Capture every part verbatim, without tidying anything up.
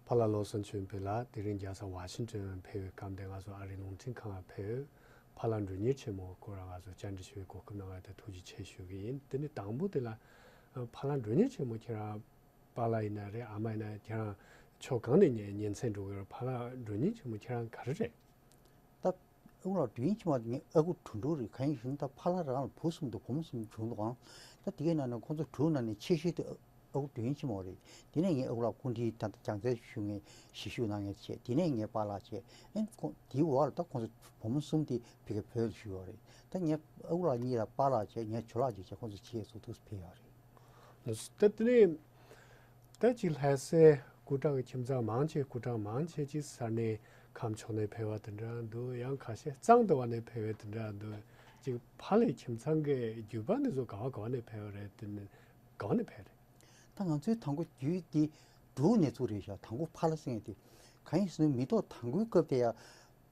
ཕ་ལྷ་བློ་བཟང་ཆོས་འཕེལ་ལགས་དེ་རིང་རྒྱལ་ས་ཝ་ཤིང་ཏོན་ཕེབས་པའི་སྐབས་འདིར་ང་ཚོ་ཨ་རིའི་རླུང་འཕྲིན་ཁང་ལ་ཕེབས། ཕ་ལྷ་མགྲོན་གཉེར་ཆེན་མོའི་སྐོར་ལ་ང་ཚོ་བཅར་འདྲི་ཞུ་བའི་གོ་སྐབས་གནང་བ་དེ་ཐུགས་རྗེ་ཆེ་ཞུ་གི་ཡིན། དེ་ནི་དང་པོ་དེ་ལ་ཕ་ལྷ་མགྲོན་གཉེར་ཆེན་མོ་ཁྱེད་རང་པཱ་ལགས་ཡིན་ན་རེད། ཨ་མ་ཡིན་ན། ཁྱེད་རང་ཕྱོགས་གང་ནས་ཉེ་ཉེ་ཚན་འགྲོ་གི་ཡོད་རེད། ཕ་ལྷ་མགྲོན་གཉེར་ཆེན་མོ་ཁྱེད་རང་ག་རེ་རེད། ད་ཨ་ཁུ་ལགས་དྲིན་ཆེན་མོ་ངའི་ཨ་ཁུ་དྲུང་དྲུང་རེད། གང་ཡིན་ཞུ་ན་ད་ཕ་ལྷ་རང་ལ་བུ་གསུམ་དང་བུ་མོ་གསུམ་བྱུང་འདུག་ཨང་། ད་དེ་གའི་ནང་ནས་ཁོང་ཚོ་དྲུག་ནང་ནས་ཆེ་ཤོས་དེ་ཨ་ཁུ་དྲིན་ཆེན་མོ་རེད། དེ་ནས་ངའི་ཨ་ཁུ་ལགས་སྐུ་མགྲོན་ད་ལྟ་སྦྱང་བརྩོན་ཞུ་མཁན་ཞིབ་ཞུ་གནང་མཁན་བྱས། དེ་ནས་ངའི་པཱ་ལགས་བྱས། ཨེ་ཁོང་དེའི་འོག་ལ་ད་ཁོང་ཚོ་བུ་མོ་གསུམ་དེ་ཕ་གིར་བོད་ལ་བཞུགས་ཡོད་རེད། ད་ངའི་ཨ་ཁུ་ལགས་གཉིས་ལ་པཱ་ལགས་བྱས། ངའི་ཇོ་ལགས་གཅིག་བྱས། ཁོང་ཚོ་ཕྱི་རྒྱལ་ཚོགས་འདུ་ཕེབས་ཡོད་རེད། ད་དེ་ནས་ད་ཅིག་ལྷ་སའི་སྐུ་དྲག་གི་ཁྱིམ་ཚང་མང་ཆེ་སྐུ་དྲག་མང་ཆེ་ཅིག་ས་གནས་ཁམས་ཕྱོགས་ནས་ཕེབས་པ་དེ་འདྲ་འདུག་ཡང་ཁ་ཤས་གཙང་སྟོད་པ་ནས་ཕེབས་པ་དེ་འདྲ་འདུག་ཅིག་ཕ་ལྷའི་ཁྱིམ་ཚང་གི་བརྒྱུད་པ་འདི་ཚོ་ག་བ་ག་བ་ནས་ཕེབས་པ་རེད། དེ་ནས་ག་བ་ནས་ཕེབས་རེད། ད་ང་ཚོའི་དང་པོ་རྒྱུད་འདི་འབྲུག་ནས་ཚུགས་རེད་ཤག་དང་པོ་ཕ་ལྷ་ཟེར་མཁན་དེ། གང་ཡིན་ཟེར་ན་མི་ཐོག་དང་པོའི་སྐབས་དེ་ཡང་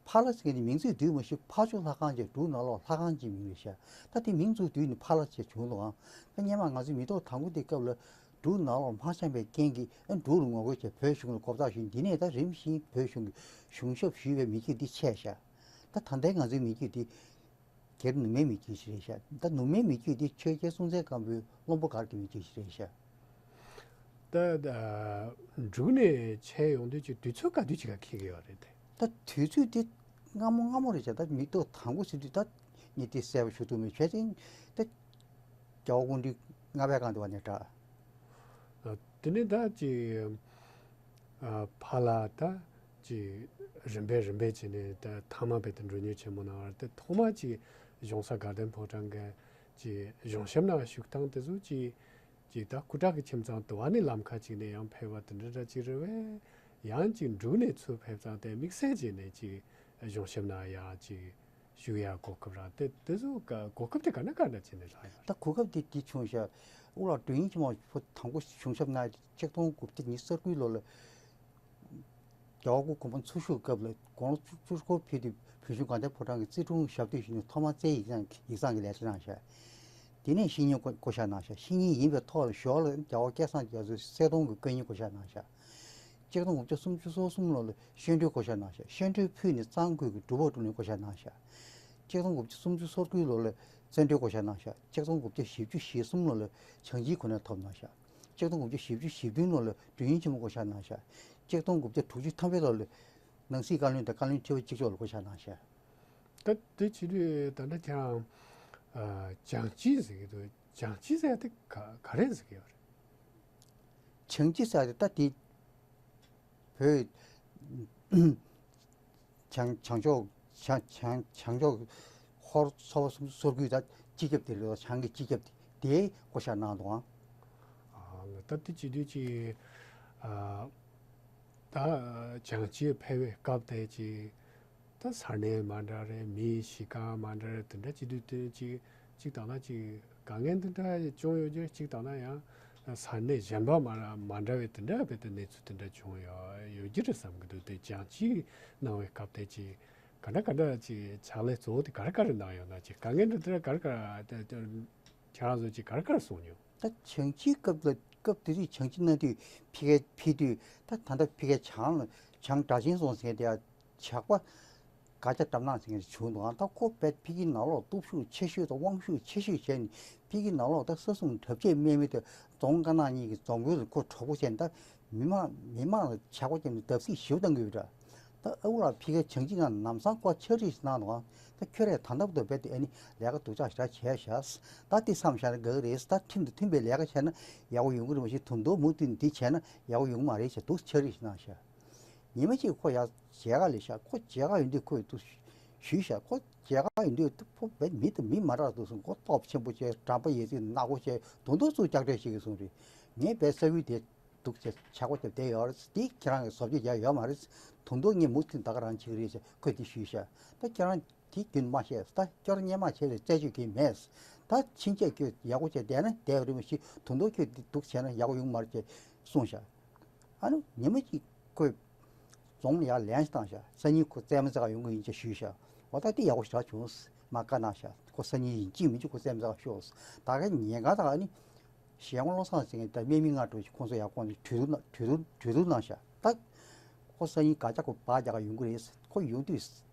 ཕ་ལྷ་ཟེར་མཁན་དེ་མིང་ཚིག་བསྡུས་མ་ཤེས། ཕ་ཇོ་ལྷ་ཁང་བྱས། འབྲུག་ནང་ལོགས་ལྷ་ཁང་གི་མིང་རེད་ཤག་ད་དེ་མིང་ཚིག་བསྡུས་ནས་ཕ་ལྷ་ཟེར་བྱུང་འདུག་ཨང་། ད་སྔོན་མ་ང་ཚོའི་མི་ཐོག་དང་པོ་དེ་སྐབས་ལ་འབྲུག་ནང་ལོགས་མ་འཆམ་པའི་རྐྱེན་གྱིས་ཨ་འབྲུག་ལ་ངོ་རྒོལ་བྱས། བོད་གཞུང་ལ་མགོ་བཏགས་ཞུས། འདི་ནས་ད་རིམ་བཞིན་བོད་གཞུང་གི་གཞུང་ཞབས་ཞུས་པའི་མི་རྒྱུད་འདི་ཆད་ཤག་ད་ད་ལྟའི་ང་ཚོའི་མི་རྒྱུད་འདི་སྒེར་ནུབ་མའི་མི་རྒྱུད་ཞིག་རེད་ཤག་ད་ནུབ་མའི་མི་རྒྱུད་འདི་ཆོས་རྒྱལ་སྲོང་བཙན་སྒམ་པོའི་བློན་པོ་སྒར་གྱི་མི་རྒྱུད་ཞིག་རེད་ཤག་ད་ད་འབྲུག་ནས་ཆད་ཡོང་དུས་ཀྱི་དུས་ཚོད་ག་དུས་ཅིག་ག་འཁེལ་གྱི་ཡོད་རེད་དེ། ད་དུས་ཚོད་དེ་སྔ་མོ་སྔ་མོ་རེད་ཤག་ད་མི་ཐོག་དང་པོ་ཟེར་དུས་ད་ངས་དེ་གསལ་པོ་ཞུ་ཐུབ་མེད། བྱས་ཙང་ད་རྒྱལ་བ་སྐུ་ཕྲེང་ལྔ་པའི་སྒང་དེ་བ་ནས་དྲག་ཨ། དེ་ནས་ད་ཅིག་ཨ། ཕ་ལྷ་ད་ཅིག་རིམ་པས་རིམ་པས་བྱས་ནས་ད་ཐ་མ་བོད་དུ་མགྲོན་གཉེར་ཆེན་མོ་གནང་བར་དེ་ཐོག་མ་ཅིག་གཞུང་ས་དགའ་ལྡན་ཕོ་བྲང་གི་ཅིག་གཞུང་ཞབས་ནང་བཞུགས་སྟངས་དེ་ཚོ་ཅིག་ཅིག་ད་སྐུ་དྲག་གི་ཁྱིམ་ཚང་དུ་བ་ནས་ལམ་ཁ་ཅིག་ནས་ཡང་ཕེབས་པ་དེ་འདྲ་འདྲ་ཅིག་རེད་བས། ཡང་ཅིག་འབྲུག་ནས་ཚུར་ཕེབས་ཙང་དེ་དམིགས་བསལ་བྱས་ནས་ཅིག་གཞུང་ཞབས་ནང་ཡང་ཅིག་བཞུགས་ཡ་གོ་སྐབས་རག་དེ་དེ་ཚོ་ག་གོ་སྐབས་དེ་ག་འདྲ་ག་འདྲ་བྱས་ནས་རག་ཡོད་རེད། ད་གོ་སྐབས་དེ་དེ་བྱུང་ཤག་ཨུ་ལགས་དོན་ཡིན་གྱི་མ་ཕོ་དང་པོ་གཞུང་ཞབས་ནང་ཆིག་སྟོང་དགུ་བརྒྱ་ཉི་ཤུ་རྩ་དགུའི་ལོ་ལ་རྒྱལ་བ་སྐུ་གོང་མ་འཚོ་བཞུགས་སྐབས་ལ་དགུང་ལོ་བཅུ་བཅུ་སྐོར་ཕེབས་དུས་བོད་གཞུང་དགའ་ལྡན་ཕོ་བྲང་གི་རྩིས་དྲུང་ཞབས་དུས་ཞུས་ནས་ཐོག་མར་རྩེད་ཡིག་ཚང་ཡིག་ཚང་གི་ལས་བྱེད་གནང་ཤག་དེ་ནས་བཤེས་གཉེན་བསྐོ་བསྐོ་བཞག་གནང་ཤག་བཤེས་གཉེན་ཡིན་པའི་ཐོག་ལ་ཞོར་ལ་རྒྱལ་བ་སྐལ་བཟང་རྒྱ་མཚོའི་གསལ་སྟོན་གྱི་བཀའ་རྙིང་བསྐོ་བཞག་གནང་ཤག་ཆིག་སྟོང་དགུ་བརྒྱ་སུམ་ཅུ་སོ་གསུམ་ལོ་ལ་བཤད་གྲྭའི་བསྐོ་བཞག་གནང་ཤག་བཤད་གྲྭའི་ཕུད་ནས་གཙང་ཁུལ་གྱི་སྒྲུབ་པ་དྲུང་ནས་བསྐོ་བཞག་གནང་ཤག་ཆིག་སྟོང་དགུ་བརྒྱ་སུམ་ཅུ་སོ་དགུའི་ལོ་ལ་བཙན་བྲོལ་བསྐོ་བཞག་གནང་ཤག་ཆིག་སྟོང་དགུ་བརྒྱ་བཞི་བཅུ་ཞེ་གསུམ་ལོ་ལ་བྱང་ཆུབ་གོ་གནས་ཐོབ་གནང་ཤག་ཆིག་སྟོང་དགུ་བརྒྱ་བཞི་བཅུ་ཞེ་བདུན་ལོ་ལ་དོན་ཡོད་ཆེན་མོ་བསྐོ་བཞག་གནང་ཤག་ཆིག་སྟོང་དགུ་བརྒྱ་དྲུག་ཅུ་ཐམ་པའི་ལོ་ལ་ནང་སྲིད་བཀའ་བློན་དང་བཀའ་བློན་ཁྲི་པ་གཅིག་ལྕོགས་ལ་བསྐོ་བཞག་གནང་ཤག་ད་དེ་བྱེད་དུས་ད་ལྟ་ཁྱེད་རང་ཨ། བྱང་སྤྱི་ཟེར་གྱི་འདུག་བྱང་སྤྱི་ཟེར་དེ་ག་ག་རེ་ཟེར་གྱི་ཡོད་རེད། བྱང་སྤྱི་ཟེར་དེ་ད་དེ་བོད་བྱང་བྱང་ཕྱོགས་བྱང་བྱང་བྱང་ཕྱོགས་ཧོར་ཚོ་པ་སོ་སོར་ཁུལ་ད་སྤྱི་ཁྱབ་དེ་རེད། བྱང་གི་སྤྱི་ཁྱབ་དེ་དེའི་བསྐོ་བཞག་གནང་འདུག་ཨང་། ཨ། ད་དེ་བྱེད་དུས་ཀྱི་ཨ། ད་བྱང་སྤྱི་ཕེབས་པའི་སྐབས་དེ་ཀྱི་ད་ས་གནས་མ་འདྲ་རེད། མིའི་གཤིས་ཀ་མ་འདྲ་རེད། དེ་འདྲ་བྱེད་དུས་དེ་ཅིག་ཅིག་དང་ན་ཅིག་དཀའ་ངལ་འདི་འདྲ་བྱུང་ཡོད་ཀྱི་རེད། ཅིག་དང་ན་ཡང་ས་གནས་གཞན་པ་མ་མ་འདྲ་བའི་དེ་འདྲ་བའི་དེ་གནས་ཚུལ་དེ་འདྲ་བྱུང་ཡོད་ཡོད་ཀྱི་རེད་བསམ་གྱི་འདུག་དེ་བྱང་སྤྱི་གནང་བའི་སྐབས་དེ་ཅིག་ག་འདྲ་ག་འདྲ་ཅིག་ཕྱག་ལས་གཙོ་བོ་དེ་ག་རེ་ག་རེ་གནང་ཡོད་ན། ཅིག་དཀའ་ངལ་འདི་འདྲ་ག་རེ་ག་རེ་དེ་དེ་ཁྱེད་རང་ཚོ་ཅིག་ག་རེ་ག་རེ་གསུངས་མྱོང་། ད་བྱང་སྤྱིའི་སྐབས་ལ་སྐབས་དེ་དུས་བྱང་སྤྱི་གནང་དུས་ཕ་གིར་ཕེབས་དུས་ད་ད་ལྟ་ཕ་གིར་བྱང་ལ་བྱང་སྒྲ་ཆེན་རྫོང་ཟེར་མཁན་དེ་ཇག་པ་སྒ་ཆས་བཀྲམ་ནག་ཟེར་མཁན་བྱུང་འདུག་ཨང་། ད་ཁོ་བས་ཕ་གིའི་ནང་ལོགས་སྟོབས་ཤུགས་ཆེ་ཤོས་དང་དབང་ཤུགས་ཆེ་ཤོས་བྱས་ནས་ཕ་གིའི་ནང་ལོགས་ད་ས་སྲུང་དྲག་ཆས་དམན་མི་དེ་རྫོང་དཀར་ནག་གཉིས་ཀྱི་རྫོང་དཔོན་ལ་ཁོ་གྲོགས་པོ་བྱས་ནས་ད་མི་མང་མི་མང་ལ་ཇག་པ་བརྒྱབ་ནས་བརྡབ་གསིག་ཞེ་པོ་བཏང་གི་ཡོད་འདྲ། ད་ཨ་ཁུ་ལགས་ཕ་གིར་བྱང་སྤྱི་ནང་ནམ་སང་ཁོ་ཕྱག་བྲིས་ཤིག་གནང་འདུག་ཨང་། ད་ཁྱོད་རས་ད་ལྟ་བར་དུ་རྦད་དེ་ཨ་ནི་ལས་ཀ་སྡུག་ཅག་ཞེ་དྲག་བྱས་ཤག་ད་དེ་བསམ་བཞག་ན་དགའ་གི་རེད། ད་ཁྲིམས་དང་མཐུན་པའི་ལས་ཀ་བྱས་ན་ཡག་པོ་ཡོང་གི་རེད། མ་གཞི་དུང་དུང་མུ་མཐུད་འདི་བྱས་ན་ཡག་པོ་ཡོང་གི་མ་རེད་ཟེར་འདུག་ཕྱག་བྲིས་ཤིག་གནང་ཤག་ཉི་མ་གཅིག་ཁོ་ཡར་མཇལ་ཁ་སླེབས་ཤག་ཁོ་མཇལ་ཁ་ཡོང་དུས་ཁོས་འདུག་ཞུས་ཤག་ཁོ་མཇལ་ཁ་ཡོང་དུས་ཁོ་རྦད་མི་དང་མི་མ་འདྲ་འདུག་གསུངས། ཁོ་སྟོབས་ཆེན་པོ་བྱས། དྲང་པོ་ཡོད་ཚད་ནག་པོ་བྱས། དུང་དུང་ཚུར་ལྕགས་སྤྲད་བྱེད་ཀྱི་གསུངས་རེད། ངས་རྦད་ས་ཁུལ་དེ་འདུག་ཟེར་ཇག་པ་རྒྱབ་བསྡད་ཡོད་རེད། དེ་ཁྱེད་རང་གིས་བཟོ་བཅོས་རྒྱག་ཡོད་མ་རེད། དུང་དུང་ངས་མུ་མཐུད་ད་ག་རང་བྱེད་ཀྱི་རེད་ཟེར་ཁོས་དེ་ཞུས་ཤག་ད་ཁྱེད་རང་དེ་རྒྱུན་མ་བཤད། ད་སྐྱོར་སྙན་མ་བྱས་ལ་རྩད་གཅོད་གལ་མེད། ད་ཕྱིན་ཆད་ཁྱོད་ཡག་པོ་བྱས་བསྡད་ན་བསྡད་པ་རེད། མ་གཞི་དུང་དུང་ཁྱོད་འདི་འདུག་བྱས་ན་ཡག་པོ་ཡོང་གི་མ་རེད་ཅེས་གསུངས་ཤག་ཨ་ནི་ཉི་མ་གཅིག་ཁོས་རྫོང་ལ་ཡར་ལན་ཞིག་བཏང་ཤག་སང་ཉིན་ཁོ་རྩེད་མོ་རྩེ་ག་ཡོང་གི་ཡིན་ཅེས་ཞུས་ཤག་འོ་ད་དེ་ཡག་པོ་ཞེ་དྲག་བྱུང་། མ་བཀའ་གནང་ཤག་ཁོ་སང་ཉིན་ཡིན་གཅིག་མིན་གཅིག་ཁོ་རྩེད་མོ་རྩེ་ག་ཤོག་ད་ག་ཉེན་ཁ་དང་ཨ་ནི་གཞན་དབང་བློ་བཟང་ཟེར་མཁན་དང་སྨན་མི་ལྔ་དྲུག་ཅིག་ཁོང་ཚོ་ཡར་ཁོང་ཚོ་གྲོས་བསྡུར་གནང་། གྲོས་བསྡུར་གྲོས་བསྡུར་གནང་ཤག་ད་ ཁོ་སང་ཉིན་ག་ཅག་ཁོ་བག་རྒྱག་ག་ཡོང་གི་རེད། ཁོ་ཡོང་དུས་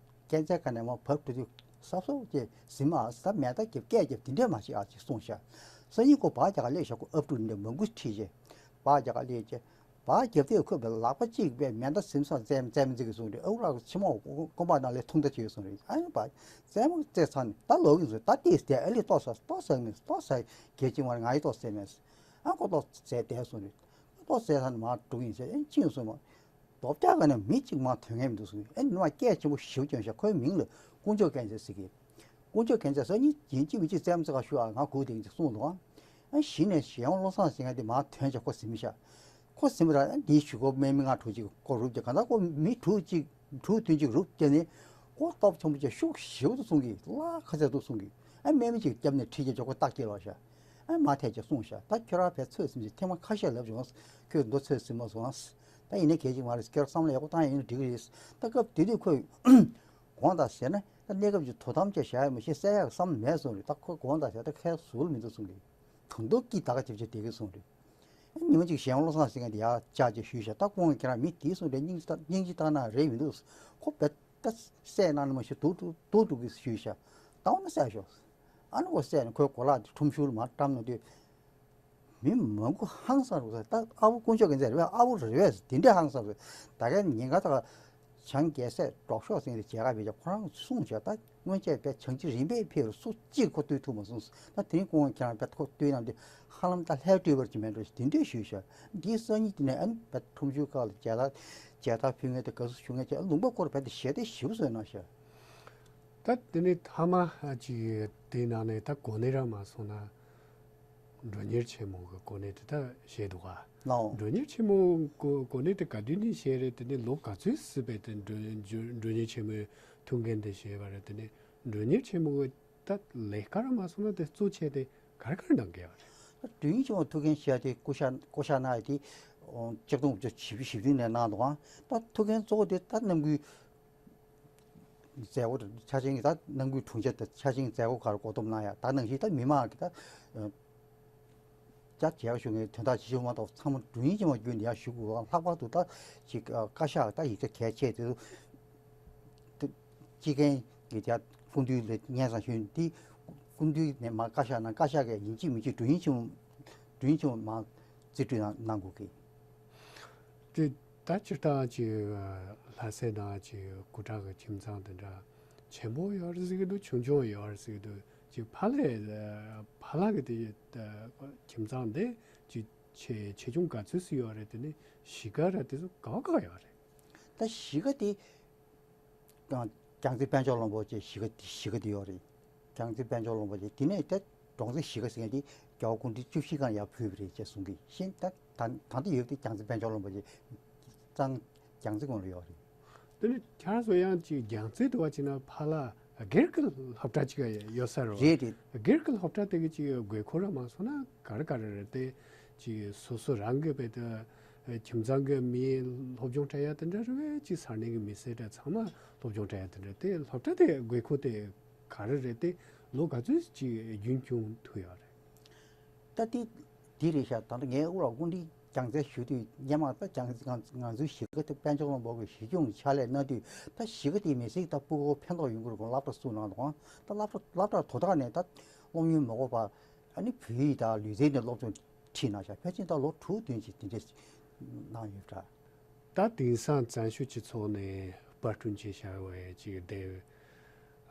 སྐས་འཛེག་ག་ནས་མར་བབས་འགྲོ་དུས་གཟབ་གཟབ་བྱས་ཟིན་མ་ཨ་ཟ། མེ་མདའ་རྒྱབ་སྐད་རྒྱབ་དེ་འདྲས་མ་བྱེད་ཨ་ཅེས་གསུངས་ཤག་སང་ཉིན་ཁོ་བག་རྒྱག་ག་སླེབས་ཤག་ཁོ་ཨབ་ཕྲུག་འདི་མང་པོ་ཁྲིད་བྱས་བག་རྒྱག་ག་སླེབས་བྱས། བག་རྒྱབ་དུས་ཁོས་ལག་པ་གཅིག་པས་མེ་མདའ་ཟིན་སོང་། རྩེད་རྩེད་མོ་རྩེ་གི་གསུངས་རེད། ཨ་ཁུ་ལགས་ཕྱི་མ་རྐང་པ་ནང་ལ་ཐུང་མདའ་བྱས་གསུངས་རེད། ཨ་ནི་བག་རྩེད་མོ་རྩེ་ཚར་ནས་ད་ལོག་གི་ཡིན་ཟེར། ད་ལྟས་བསྡད་ཨ་ལས་ཏོག་ཙམ་ཏོག་ཙམ་མིན་ཏོག་ཙམ་གལ་ཆེ་བ་ང་ཡི་ཏོག་ཙམ་མེད། ཨ་ཁོ་ཏོག་ཙམ་བསྡད་གསུངས་རེད། ཏོག་ཙམ་ཚར་ནས་མར་འགྲོ་གི་ཡིན་ཟེར། ཨ་ནི་ཅི་ཡིན་གསུངས་མ། རྡོག་རྒྱག་ག་ནས་མི་གཅིག་མར་ཐོན་མཁན་མི་འདུག་གསུངས། ཨ་ནི་མར་སྐད་ཆེན་པོ་ཞེ་པོ་བརྐྱངས་ཤག་ཁོའི་མིང་ལ་དཀོན་མཆོག་རྒྱལ་མཚན་ཟེར་གི། དཀོན་མཆོག་རྒྱལ་མཚན་ཟེར་ནི་ཡིན་གཅིག་མིན་གཅིག་རྩེད་མོ་རྩེ་ག་ཤོག་ཨ། ང་སྒུག་བསྡད་ཀྱི་འདུག་གསུངས་འདུག་ཨ། ཨ་གཞི་ནས་གཞན་དབང་བློ་བཟང་ཟེར་མཁན་དེ་མར་ཐོན་བྱས་ཁོ་ཟིན་ཤག་ཁོ་ཟིན་པ་ར་འདིའི་གཞུག་གུ་སྨན་མི་ལྔ་དྲུག་ཅིག་ཁོ་རུབ་བྱས། གང་ལྟར་ཁོ་མི་དྲུག་ཅིག་དྲུག་བདུན་ཅིག་རུབ་བྱས་ནས་ཁོ་སྟོབས་ཆེན་པོ་བྱས་ཤུགས་ཞེ་པོ་ཅིག་གསུང་གི། ལ་ཁ་ཚད་འདུག་གསུང་གི། ཨ་སྨན་མི་ཅིག་བརྒྱབ་ནས་ཁྲིད་བྱས་ཁོ་རྟགས་སྐྱེལ་བ་ཤག་ཨ་མར་ཐལ་བྱས་གསུངས་ཤག་ད་ཁྱོད་རང་ཕར་ཚུར་ཟིན་བྱས་ཐེངས་མ་ཁ་ཤས་ལབ་བྱུང་། ཁྱོད་མདོ་ཚུར་ཟིན་མ་སོང་ཨ། ད་ཡིན་ནའི་གལ་ཆེ་མ་རེད། ཁྱོད་བསམ་བློ་ཡག་པོ་བཏང་ཡ་ཡིན་ན་འགྲིག་གི་རེད། ད་སྐབས་དེ་དུས་ཁོས་དགོངས་དག་ཟེར་ན་ད་གནས་སྐབས་ཀྱི་དོ་དམ་བྱས་བཞག་ཡ་མ་གཞི་བསད་ཡག་བསམ་མེད་གསུངས་རེད། ད་ཁོ་དགོངས་དག་ཟེར་ད་ཁའི་ཟུར་མི་འདུག་གསུང་གི། གང་ཐུབ་ཀྱིས་ད་ག་བྱེད་བྱེད་བསྡད་ཀྱི་གསུངས་རེད། ཉི་མ་གཅིག་གཞན་བློ་བཟང་ཟེར་མཁན་དེ་ཡར་བཅར་བྱས་ཞུས་ཤག་ད་ཁོང་གིས་ཁྱེད་རང་མི་དེ་གསུངས་རེད། སྙིང་རྗེ་ད་སྙིང་རྗེ་བཏང་ན་རེད་མི་འདུག་ཁོ་བེད་ད་བསད་གནང་ནི་མ་ཤེས་སྡུག་སྡུག་སྡུག་འགྲོ་གི་ཞུས་ཤག་ད་འོ་ན་བསད་ཤོག་ཨ་ནི་ཁོ་བསད་ནས་ཁོའི་གོ་ལག་དེ་ཁྲོམ་ཤུར་མར་བཀྲམ་གནང་དུས། མི་མང་པོ་ཧང་སངས་རུ། ད་ཨ་བོ་དཀོན་མཆོག་རྒྱལ་མཚན་རེད་པས། ཨ་བོ་རེད་པས། དེ་འདྲས་ཧང་སངས་རུ། ད་གའི་ཉེན་ཁ་ད་བྱང་རྒྱལ་སྲས་གྲོགས་ཤོག་ཟེར་དེ་མཇལ་ཁ་ཕེབས་ཀྱང་ཁོ་རང་གསུངས་བྱས། ད་སྔོན་ཆད་པས་བྱང་ཆུབ་རིམ་པས་ཕེབས་རུང་སུ་གཅིག་ཁོ་བསྟོད་ཐུབ་མ་སོང་། ད་དེ་རིང་ཁོང་ཁྱེད་རང་པས་ཁོ་བསྟོད་གནང་དུས་ཧ་ལམ་ད་ལྷས་སྤྲུལ་པ་ཅིག་མེད་འགྲོ་ཞེས་དེ་འདྲས་ཞུས་ཤག་འདིའི་སང་ཉིན་དེ་ནས་ཨ་ནི་པས་ཁྲོམ་ཤུར་ཁག་ལ་མཇལ་དར་མཇལ་དར་ཕུལ་མཁན་དང་དགའ་བསུ་ཞུ་མཁན་བྱས། ལུང་པ་སྐོར་པས་དེ་ཞལ་འདེབས་ཞེ་པོ་བཟོས་གནང་ཤག་ད་དེ་ནས་མཐའ་མ་ཅིག་དེའི་ནང་ནས་ད་གོ་གནས་རང་མ་སོང་ན། མགྲོན་གཉེར་ཆེན་མོ་གི་གོ་གནས་དེ་ད་བཞེས་འདུག་ག་ལའོ། མགྲོན་གཉེར་ཆེན་མོ་གོ་གོ་གནས་དེ་ག་དུས་ནས་བཞེས་རེད། དེ་ནས་ལོ་ག་ཚོད་སྲིད་པའི་དེ་མགྲོན་མགྲོན་མགྲོན་གཉེར་ཆེན་མོའི་ཐུགས་འགན་དེ་བཞེས་པ་རེད། དེ་ནས་མགྲོན་གཉེར་ཆེན་མོ་གི་ད་ལས་ཀ་རང་མ་སོང་ན་དེ་གཙོ་ཆེ་དེ་ག་རེ་ག་རེ་གནང་གི་ཡོད་རེད། ད་མགྲོན་གཉེར་ཆེན་མོ་ཐུགས་འགན་བཞེས་ཏེ་སྐུ་ཤ་སྐུ་ཤ་གནང་ཡ་དེ་ཆིག་སྟོང་དགུ་བརྒྱ་བཞི་བཅུ་ཞེ་བདུན་ནས་གནང་འདུག་ག་ད་ཐུགས་འགན་གཙོ་བོ་དེ་ད་རྣམ་ཀུན། མཛད་སྒོ་དང་ཆ་ཆེན་གྱི་ད་ནང་ཁུལ་དྲུང་ཆེ་དང་ཆ་ཆེན་གྱི་མཛད་སྒོ་ག་རེ་བགོ་སྡོམ་གནང་ཡ། ད་ནང་བཞིན་ད་མི་མང་གི་ད་ཅག་མཇལ་ཁ་ཞུ་མཁན་དོན་དག་ཅི་ཞིག་མ་གཏོགས་ཚང་མ་མགྲོན་གཉེར་ཆེན་མོ་བརྒྱུད་ནས་ཡར་ཞུ་དགོས། ལྷག་པར་དུ་ད་ཅིག་བཀའ་ཤག་ད་ཡིག་ཆ་གལ་ཆེ་དེ་ཚོ་སྤྱི་འགན་གྱི་ད་སྐུ་མདུན་ལ་སྙན་སེང་ཞུས་ཏེ་སྐུ་མདུན་ནས་མར་བཀའ་ཤག་ནང་བཀའ་ཤག་གིས་ཡིན་གཅིག་མིན་གཅིག་མགྲོན་གཉེར་ཆེན་མོ་མགྲོན་གཉེར་ཆེན་མོ་མར་རྩིས་སྤྲོད་གནང་གནང་དགོས་ཀྱི། དེ་ད་སྤྱིར་བཏང་ཅིག་ལྷ་སའི་ནང་ཅིག་སྐུ་དྲག་གི་ཁྱིམ་ཚང་དེ་འདྲ་ཆེན་པོ་ཡོད་རེད་ཟེར་གྱི་འདུག་ཆུང་ཆུང་ཡོད་རེད་ཟེར་གྱི་འདུག་ཅིག་ཕ་ལྷ་ཕ་ལྷ་གི་དེ་ཁྱིམ་ཚང་དེ་ཅིག་ཆེ་ཆེ་ཆུང་ག་ཚོད་ཙམ་ཡོད་རེད། དེ་ནས་གཞིས་ཀ་ར་དེ་ཚོ་ག་བ་ག་ཡོད་རེད། ད་གཞིས་ཀ་དེ། རྒྱལ་རྒྱལ་རྩེ་དཔལ་འབྱོར་བློན་པོ་བཅས་གཞིས་ཀ་གཞིས་ཀ་དེ་ཡོད་རེད། རྒྱལ་རྒྱལ་རྩེ་དཔལ་འབྱོར་བློན་པོ་བཅས་དེ་ནས་ད་འབྲོང་རྩེ་གཞིས་ཀ་ཟེར་མཁན་དེ་རྒྱལ་བ་སྐུ་ཕྲེང་བཅུ་བཞི་སྒང་ཡར་ཕུལ་བ་རེད་ཅེས་གསུང་གི་ཤིང་། ད་ད་ད་ལྟ་ཡོད་དེ་རྒྱལ་རྒྱལ་རྩེ་དཔལ་འབྱོར་བློན་པོ་བཅས་གཙང་རྒྱལ་རྒྱལ་རྩེ་ཀུན་ལ་ཡོད་རེད། དེ་ནི་ཁྱེད་རང་ཚོ་ཡང་ཅིག་རྒྱལ་རྒྱལ་རྩེ་དུ་བ་ཅིག་ན་ཕ་ལ་སྒེར་གྱི་སློབ་གྲྭ་ཅིག་ཡོད་ས་རེད་བ། རེད་རེད། སྒེར་གྱི་སློབ་གྲྭ་དེ་གི་ཅིག་དགོས་མཁོ་ར་མ་སོང་ན་ག་རེ་ག་རེ་རེད་དེ། ཅིག་སོ་སོ་རང་གི་བས་དེ་ཁྱིམ་ཚང་གི་མིའི་སློབ་སྦྱོང་སྤྲད་ཡ་དེ་འདྲ་རེད་བས། ཅིག་ས་གནས་ཀྱི་མི་སེར་དང་ཚང་མ་སློབ་སྦྱོང་སྤྲད་ཡ་དེ་འདྲ་དེ་སློབ་གྲྭ་དེ་དགོས་མཁོ་དེ་ག་རེ་རེད་དེ་ལོ་ག་ཚོད་ཅིག་རྒྱུན་སྐྱོང་ཐུབ་ཡོད་རེད། ད་དེ་དེ་རེད་ཤག་ད་ལྟ་ངའི་དབུ་ར་སྐུ་མདུན་རྒྱལ་རྩེ་ཞུ་དུས་སྔོན་མ་ད་རྒྱལ་རྩེ་ང་ང་ཚོའི་གཞིས་ཀ་དེ་དཔལ་འབྱོར་བློན་པོ་གི་གཞི་སྐྱོང་ཕྱག་ལས་གནང་དུས་ད་གཞིས་ཀ་དེའི་མི་སེར་ད་སྤུ་གུ་ཕན་ཐོགས་ཡོང་གི་རེད་གོ་སློབ་གྲྭ་བཙུགས་གནང་འདུག་ད་སློབ་གྲྭ་སློབ་གྲྭ་དོ་བདག་ནས་ད་སློབ་ཡོན་མ་དགོས་པ། ཨ་ནི་བོད་ཡིག་དང་ལུས་རྩལ་ནས་སློབ་སྦྱོང་ཁྲིད་གནང་ཤག་ཕལ་ཆེར་ད་ལོ་དྲུག་བདུན་ཅིག་དེ་འདྲས་གནང་ཡོད་འདྲ། ད་དེང་སང་བཙན་བྱོལ་སྤྱི་ཚོགས་ནས་དཔར་སྐྲུན་བྱས་བཞག་པའི་ཅིག་དེབ་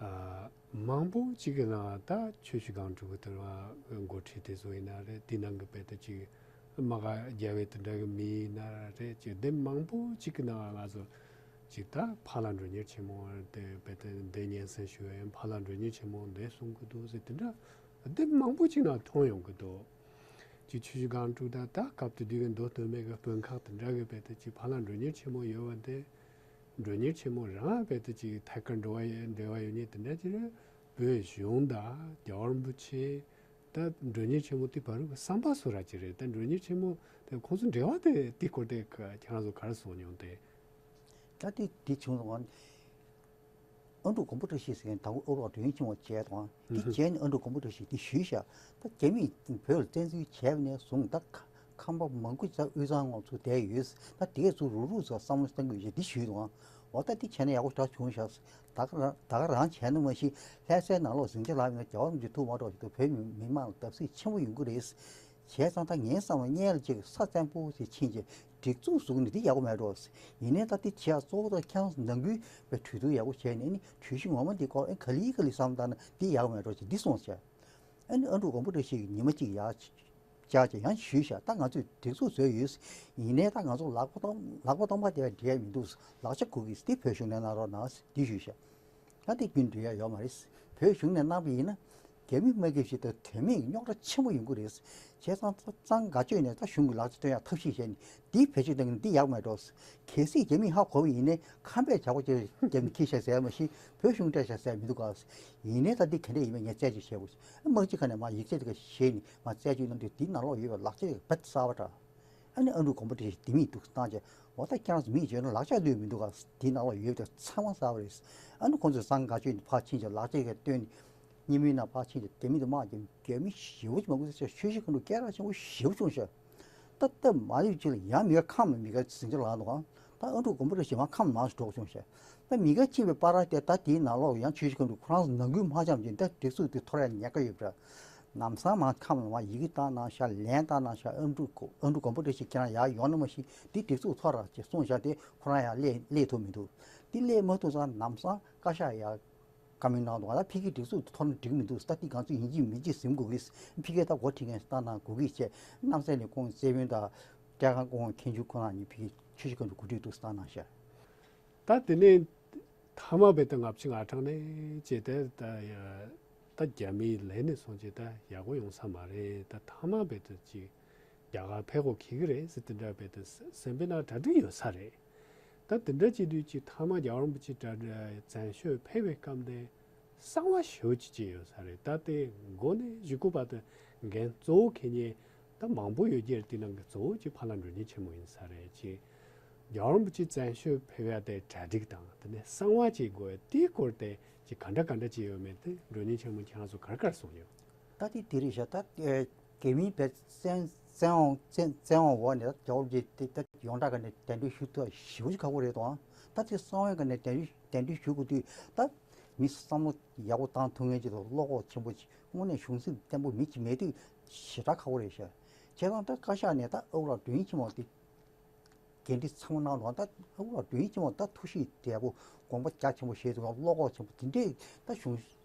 ཨ་མང་པོ་ཅིག་གི་ནང་ད་ཆུ་བཞི་སྒང་དྲུག་གི་དུར་བ་འགོ་ཁྲིད་དེ་ཚོ་ཡིན་ན་རེད། དེ་ནང་གི་དཔེ་ད་ཅིག་མ་ག་རྒྱལ་བའི་དེ་འདྲ་གི་མི་ཡིན་ན་རེད། ཅིག་དེབ་མང་པོ་ཅིག་གི་ནང་ང་ཚོ་ཅིག་ད་ཕ་ལ་མགྲོན་གཉེར་ཆེན་མོ་དེ་དཔེ་ད་དེ་སྙན་སེང་ཞུ་བའི་ཕ་ལ་མགྲོན་གཉེར་ཆེན་མོ་འདི་གསུང་གི་འདུག་ཟེར་དེ་འདྲ་དེབ་མང་པོ་ཅིག་ནང་མཐོང་ཡོང་གི་འདུག་ཅིག་ཆུ་བཞི་སྒང་དྲུག་དང་ད་སྐབས་དེ་དུས་ཀྱི་མདོ་སྟོད་སྨད་ཀྱི་དཔོན་ཁག་དེ་འདྲ་གི་དཔེ་དེ་ཅིག་ཕ་ལ་མགྲོན་གཉེར་ཆེན་མོ་ཡོད་པ་དེ། མགྲོན་གཉེར་ཆེན་མོ་རང་དཔེ་དེ་ཅིག་ཐད་ཀར་འབྲེལ་བ་ཡོད་འབྲེལ་བ་ཡོད་མཁན་དེ་འདྲ་ཅིག་རེད། བོད་གཞུང་དང་རྒྱལ་བ་རིན་པོ་ཆེ་ད་མགྲོན་གཉེར་ཆེན་མོ་དེ་བར་གྱི་བསམ་པ་སུ་ར་ཅིག་རེད། ད་མགྲོན་གཉེར་ཆེན་མོ་དེ་ཁོང་ཚོ་འབྲེལ་བ་དེ་དེ་སྐོར་དེ་ཁྱེད་རང་ཚོ་ག་རེ་གསུངས་མྱོང་དེ། ད་དེ་དེ་བྱུང་སོང་། ཨ་འབྲུག་མགོན་པོ་བཀྲ་ཤིས་ཟེར་མཁན་དང་པོ་ཨ་འབྲུག་མགྲོན་གཉེར་ཆེན་མོ་བྱས་དང་དེ་ཧུ་ཧུ། རྗེས་ནས་ཨ་འབྲུག་མགོན་པོ་བཀྲ་ཤིས་དེ་ཞུས་ཤག་ད་རྒྱ་མིས་བོད་ལ་བཙན་འཛུལ་བྱས་པ་ནས་བཟུང་ད་ག་ ཁང་པ་མང་པོ་ཅིག་དབུས་གཙང་ངོགས་ཚུར་བསྡད་ཡོད། ད་དེ་ཚོ་རུག་རུག་ཚོ་བསམ་བློ་གཏང་དགོས་ཡོད་འདི་ཞུས་འདུག་ཨང་། འོ་ད་འདི་བྱས་ན་ཡག་པོ་འདྲ་བྱུང་ཤག་ད་ག་རང་ད་ག་རང་བྱས་ན་མ་གཞི་ལྷ་སའི་ནང་ལོགས་ཟིང་ཆ་ལངས་ཡོད་ན་རྒྱལ་བ་རིན་པོ་ཆེ་ཐུགས་མ་འགྲོ་ཞིག་ཏུ་བོད་མི་མི་མང་ལ་བརྡབ་གསིག་ཆེན་པོ་ཡོང་གི་རེད། བྱས་ཙང་ད་ངའི་བསམ་བློ་སྔོན་ལ་ཅིག་ས་བཙན་པོ་ཞིག་ཕྱིན་ཅིག་སྒྲིག་འཛུགས་བཟོ་གི་འདི་འདི་ཡག་པོ་མེད་འགྲོ། ཡིན་ནའི་ད་འདི་བྱས་གཙོ་བོ་ད་ཁྱེད་རང་ཚོ་ནང་ཁུལ་བའི་གྲོས་བསྡུར་ཡག་པོ་བྱས་ནས་ནི་གྲོས་གཞི་ངོ་མ་འདི་སྐོར་ཨེ་ག་ལེ་ག་ལེ་བསམ་བཏང་ན་འདི་ཡག་པོ་མེད་འགྲོ་ཅིག་འདི་གསུངས་བྱས། ཨ་ནི་ཨ་འབྲུག་མགོན་པོ་བཀྲ་ཤིས་ཀྱིས་ཉི་མ་གཅིག་ཡར་བཅར་བྱས་ཡང་ཞུས་ཤག་ད་ང་ཚོས་སྒྲིག་འཛུགས་བཟོས་ཡོད། ཡིན་ནའི་ད་ང་ཚོ་ལག་པ་སྟོང་ལག་པ་སྟོང་པ་དེ་བས་འགྲིག་ཡ་མི་འདུག་ལག་ཆ་དགོས་ཀྱི་དེ་བོད་གཞུང་ནས་གནང་རོགས་གནང་འདི་ཞུས་ཤག་ད་དེ་རྒྱུན་འགྲིག་ཡ་ཡོད་མ་རེད། བོད་གཞུང་ནས་གནང་པ་ཡིན་ན་རྒྱ་མི་དམག་འཁྲུག་ཞིག་དང་དོན་མེད་རྙོག་དྲ་ཆེན་པོ་ཡོང་གི་རེད། བྱས་ཙང་གཙང་དགའ་སྤྱོད་ནས་ད་གཞུང་གི་ལག་ཆ་སྟོན་ཡ་ཐབས་ཤེས་བྱས་ནས་འདི་བེད་སྤྱོད་གཏོང་གི་འདི་ཡག་མེད་འགྲོ། གལ་སྲིད་རྒྱ་མིས་ཧ་གོ་བ་ཡིན་ནའི་ཁམས་པས་བྱ་བ་ཅིག་རྒྱབ་ནས་ཁྱེར་ཤག་ཟེར་མ་གཞི་བོད་གཞུང་སྤྲད་ཤག་ཟེར་མི་འདུག་ག་ཡིན་ནའི་ད་འདི་ག་འདྲ་ཡིན་མིན་ངས་རྩད་གཅོད་བྱས་དགོས། དམག་སྤྱི་ཁ་ནས་མར་ཡིག་ཚད་དེ་ག་བཞེས་ནས་མར་རྩད་གཅོད་གནང་དུས་འདི་ནང་ལོགས་ཡོད་པའི་ལག་ཆ་དེ་ག་བེད་གསར་པ་འདྲ། ཨ་ནི་ཨ་འབྲུག་མགོན་པོ་བཀྲ་ཤིས་ལྡེ་མིག་འདུག་བཏང་བྱས་འོ་ད་ཁྱེད་རང་ཚོ་མིས་བརྗོད་ན་ལག་ཆ་ལུས་མི་འདུག་ག་འདི་ནང་ལོགས་ཡོད་པའི་ཚང་མ་གསར་པ་རེད། ཨ་ནི་ཁོང་ཚོས་གཙང་དགའ་སྤྱོད་ནས་ཕར་ཕྱིན་བྱས་ལག་ཆ་དེ་ག་བཏོན་ནས་སྙེ་མོའི་ནང་ཕར་ཕྱིན་བྱས་ལྡེ་མིག་དང་དམག་རྒྱབ་རྒྱ་མི་ཞེ་པོ་ཅིག་མང་པོ་ཚོས་ཆོས་ཞིག་ག་འགྲོ་སྐད་གྲགས་ཆེན་པོ་ཞེ་པོ་བྱུང་ཤག་ད་སྟབས་མ་ལེགས་ཅིག་ལ་ཡང་མི་ཁ་ཁམས་ལ་མི་ཁ་ཟིང་ཆ་ལངས་འདུག་ག་ད་ཨ་འབྲུག་མགོན་པོ་བཀྲ་ཤིས་མར་ཁམས་ནང་སུ་འགྲོ་བྱུང་ཤག་ད་མི་ཁ་ཕྱིན་པའི་བར་དེ་ད་དེའི་ནང་ལོགས་ཡང་ཆོས་ཞིག་ག་འགྲོ་ཁོ་རང་ཚོ་ནང་ཁུལ་མ་འཆམ་ཅིག་ད་སྒྲིག་འཛུགས་དེ་འཐོར་ཡ་ཉེན་ཁ་ཡོད་པ་འདྲ། ལམ་སང་མར་ཁམས་ལ་མར་ཡི་གེ་བཏང་གནང་ཤག་ལན་བཏང་གནང་ཤག་ཨ་འབྲུག་ཨ་འབྲུག་མགོན་པོ་བཀྲ་ཤིས་ཁྱེད་རང་ཡར་ཡོང་ན་མ་གཞི་འདི་སྒྲིག་འཛུགས་འཐོར་ར་ཅེས་གསུངས་ཤག་དེ་ཁོ་རང་ཡར་སླེབས་སླེབས་ཐུབ་མི་འདུག་འདི་སླེབས་མ་ཐུབ་ཙང་ལམ་སང་བཀའ་ཤག་ཡར་བཀའ་མོལ་གནང་འདུག་ད་ཕ་གིའི་སྒྲིག་འཛུགས་འཐོར་ན་འགྲིག་མི་འདུག་ད་འདི་གང་ཚོད་ཡིན་གཅིག་མིན་གཅིག་ཟིན་དགོས་ཀྱི། ཕ་གིར་ད་འགོ་ཁྲིད་མཁན་བཏང་གནང་དགོས་ཀྱི་བྱས་གནམ་ས་ནས་ཁོང་སྲིད་བློན་དང་། སྐྱབས་ཁང་སྐུ་ངོ་མཁན་ཆུང་ཁོ་རང་གཉིས་ཕ་གིའི་ཆོས་ཞིག་ག་འགྲོ་གོ་སྒྲིག་འདུག་བཏང་གནང་ཤག་ད་དེ་ནས་མཐའ་མ་བེ་ད་ལྔ་བཅུ་ང་གྲངས་ནས་བྱས་ཏེ་ད་ཡ་ད་རྒྱ་མིའི་ལས་ནས་སོང་བྱས་ད་ཡག་པོ་ཡོང་ས་མ་རེད། ད་མཐའ་མ་བེ་ད་ཅིག་རྒྱ་གར་ཕེབས་དགོས་ཀྱི་རེད་ཟེར་དེ་འདྲ་བེ་ད་སེམས་པའི་ནང་གྲ་སྒྲིག་ཡོད་ས་རེད། ད་དེ་འདྲ་བྱེད་དུས་ཅིག་མཐའ་མ་རྒྱལ་བ་རིན་པོ་ཆེ་གྲ་བཙན་བྱོལ་ཕེབས་པའི་སྐབས་དེ་གསང་བ་ཞེ་པོ་ཅིག་ཅིག་ཡོད་ས་རེད། ད་དེ་འགོ་ནས་གཞུག་གུ་བར་དུ་འགན་གཙོ་བོ་འཁྱེར་མཁན་ད་མང་པོ་ཡོད་ཀྱི་རེད། དེ་ནང་གི་གཙོ་བོ་ཅིག་ཕ་ལྷ་མགྲོན་གཉེར་ཆེན་མོ་ཡིན་ས་རེད། ཅིག་རྒྱལ་བ་རིན་པོ་ཆེ་བཙན་བྱོལ་ཕེབས་ཡ་དེ་གྲ་སྒྲིག་དང་དེ་ནས་གསང་བ་ཅིག་དགོས་དེའི་སྐོར་དེ་ཅིག་ག་འདྲ་ག་འདྲ་ཅིག་ཡོད་མེད་དེ་མགྲོན་གཉེར་ཆེན་མོ་ཁྱེད་རང་ཚོ་ག་རེ་ག་རེ་གསུངས་ཡོད། ད་དེ་དེ་རེད་ཤག་ད་ཨེ་རྒྱ་མིའི་བེ་བཙན་བཙན་དབང་བཙན་བཙན་དབང་འོག་ནས་ད་རྒྱལ་བ་རིན་པོ་ཆེ་དེ་ད་ཡོངས་གྲགས་ག་ནས་གདན་འདྲེན་ཞུ་ཐུབ་ཞེ་པོ་ཅིག་ཁག་པོ་རེད་དོ། ད་དེ་གསང་བའི་ག་ནས་གདན་འདྲེན་གདན་འདྲེན་ཞུ་དགོས་དུས་ད་མི་བསམ་བློ་ཡག་པོ་བཏང་ཐུབ་མཁན་ཅིག་དང་བློ་ཁོག་ཆེན་པོ་ཅིག་དངོས་གནས་གཞུང་སེམས་བརྟན་པོ་མི་གཅིག་མེད་དུས་ཞེ་དྲག་ཁག་པོ་རེད་ཤག་བྱས་ཙང་ད་བཀའ་ཤག་ནས་ད་ཨ་ཁུ་ལགས་མགྲོན་གཉེར་ཆེན་མོ་དེ་འགན་འཁྲི་ཚང་མ་གནང་རོགས། ད་ཨ་ཁུ་ལགས་མགྲོན་གཉེར་ཆེན་མོ་ད་ཐུགས་གཤིས་བདེ་པོ་དགོངས་པ་རྒྱ་ཆེན་པོ་བཞེས་འདུག་བློ་ཁོག་ཆེན་པོ་དེ་འདྲས་ད་གཞུང་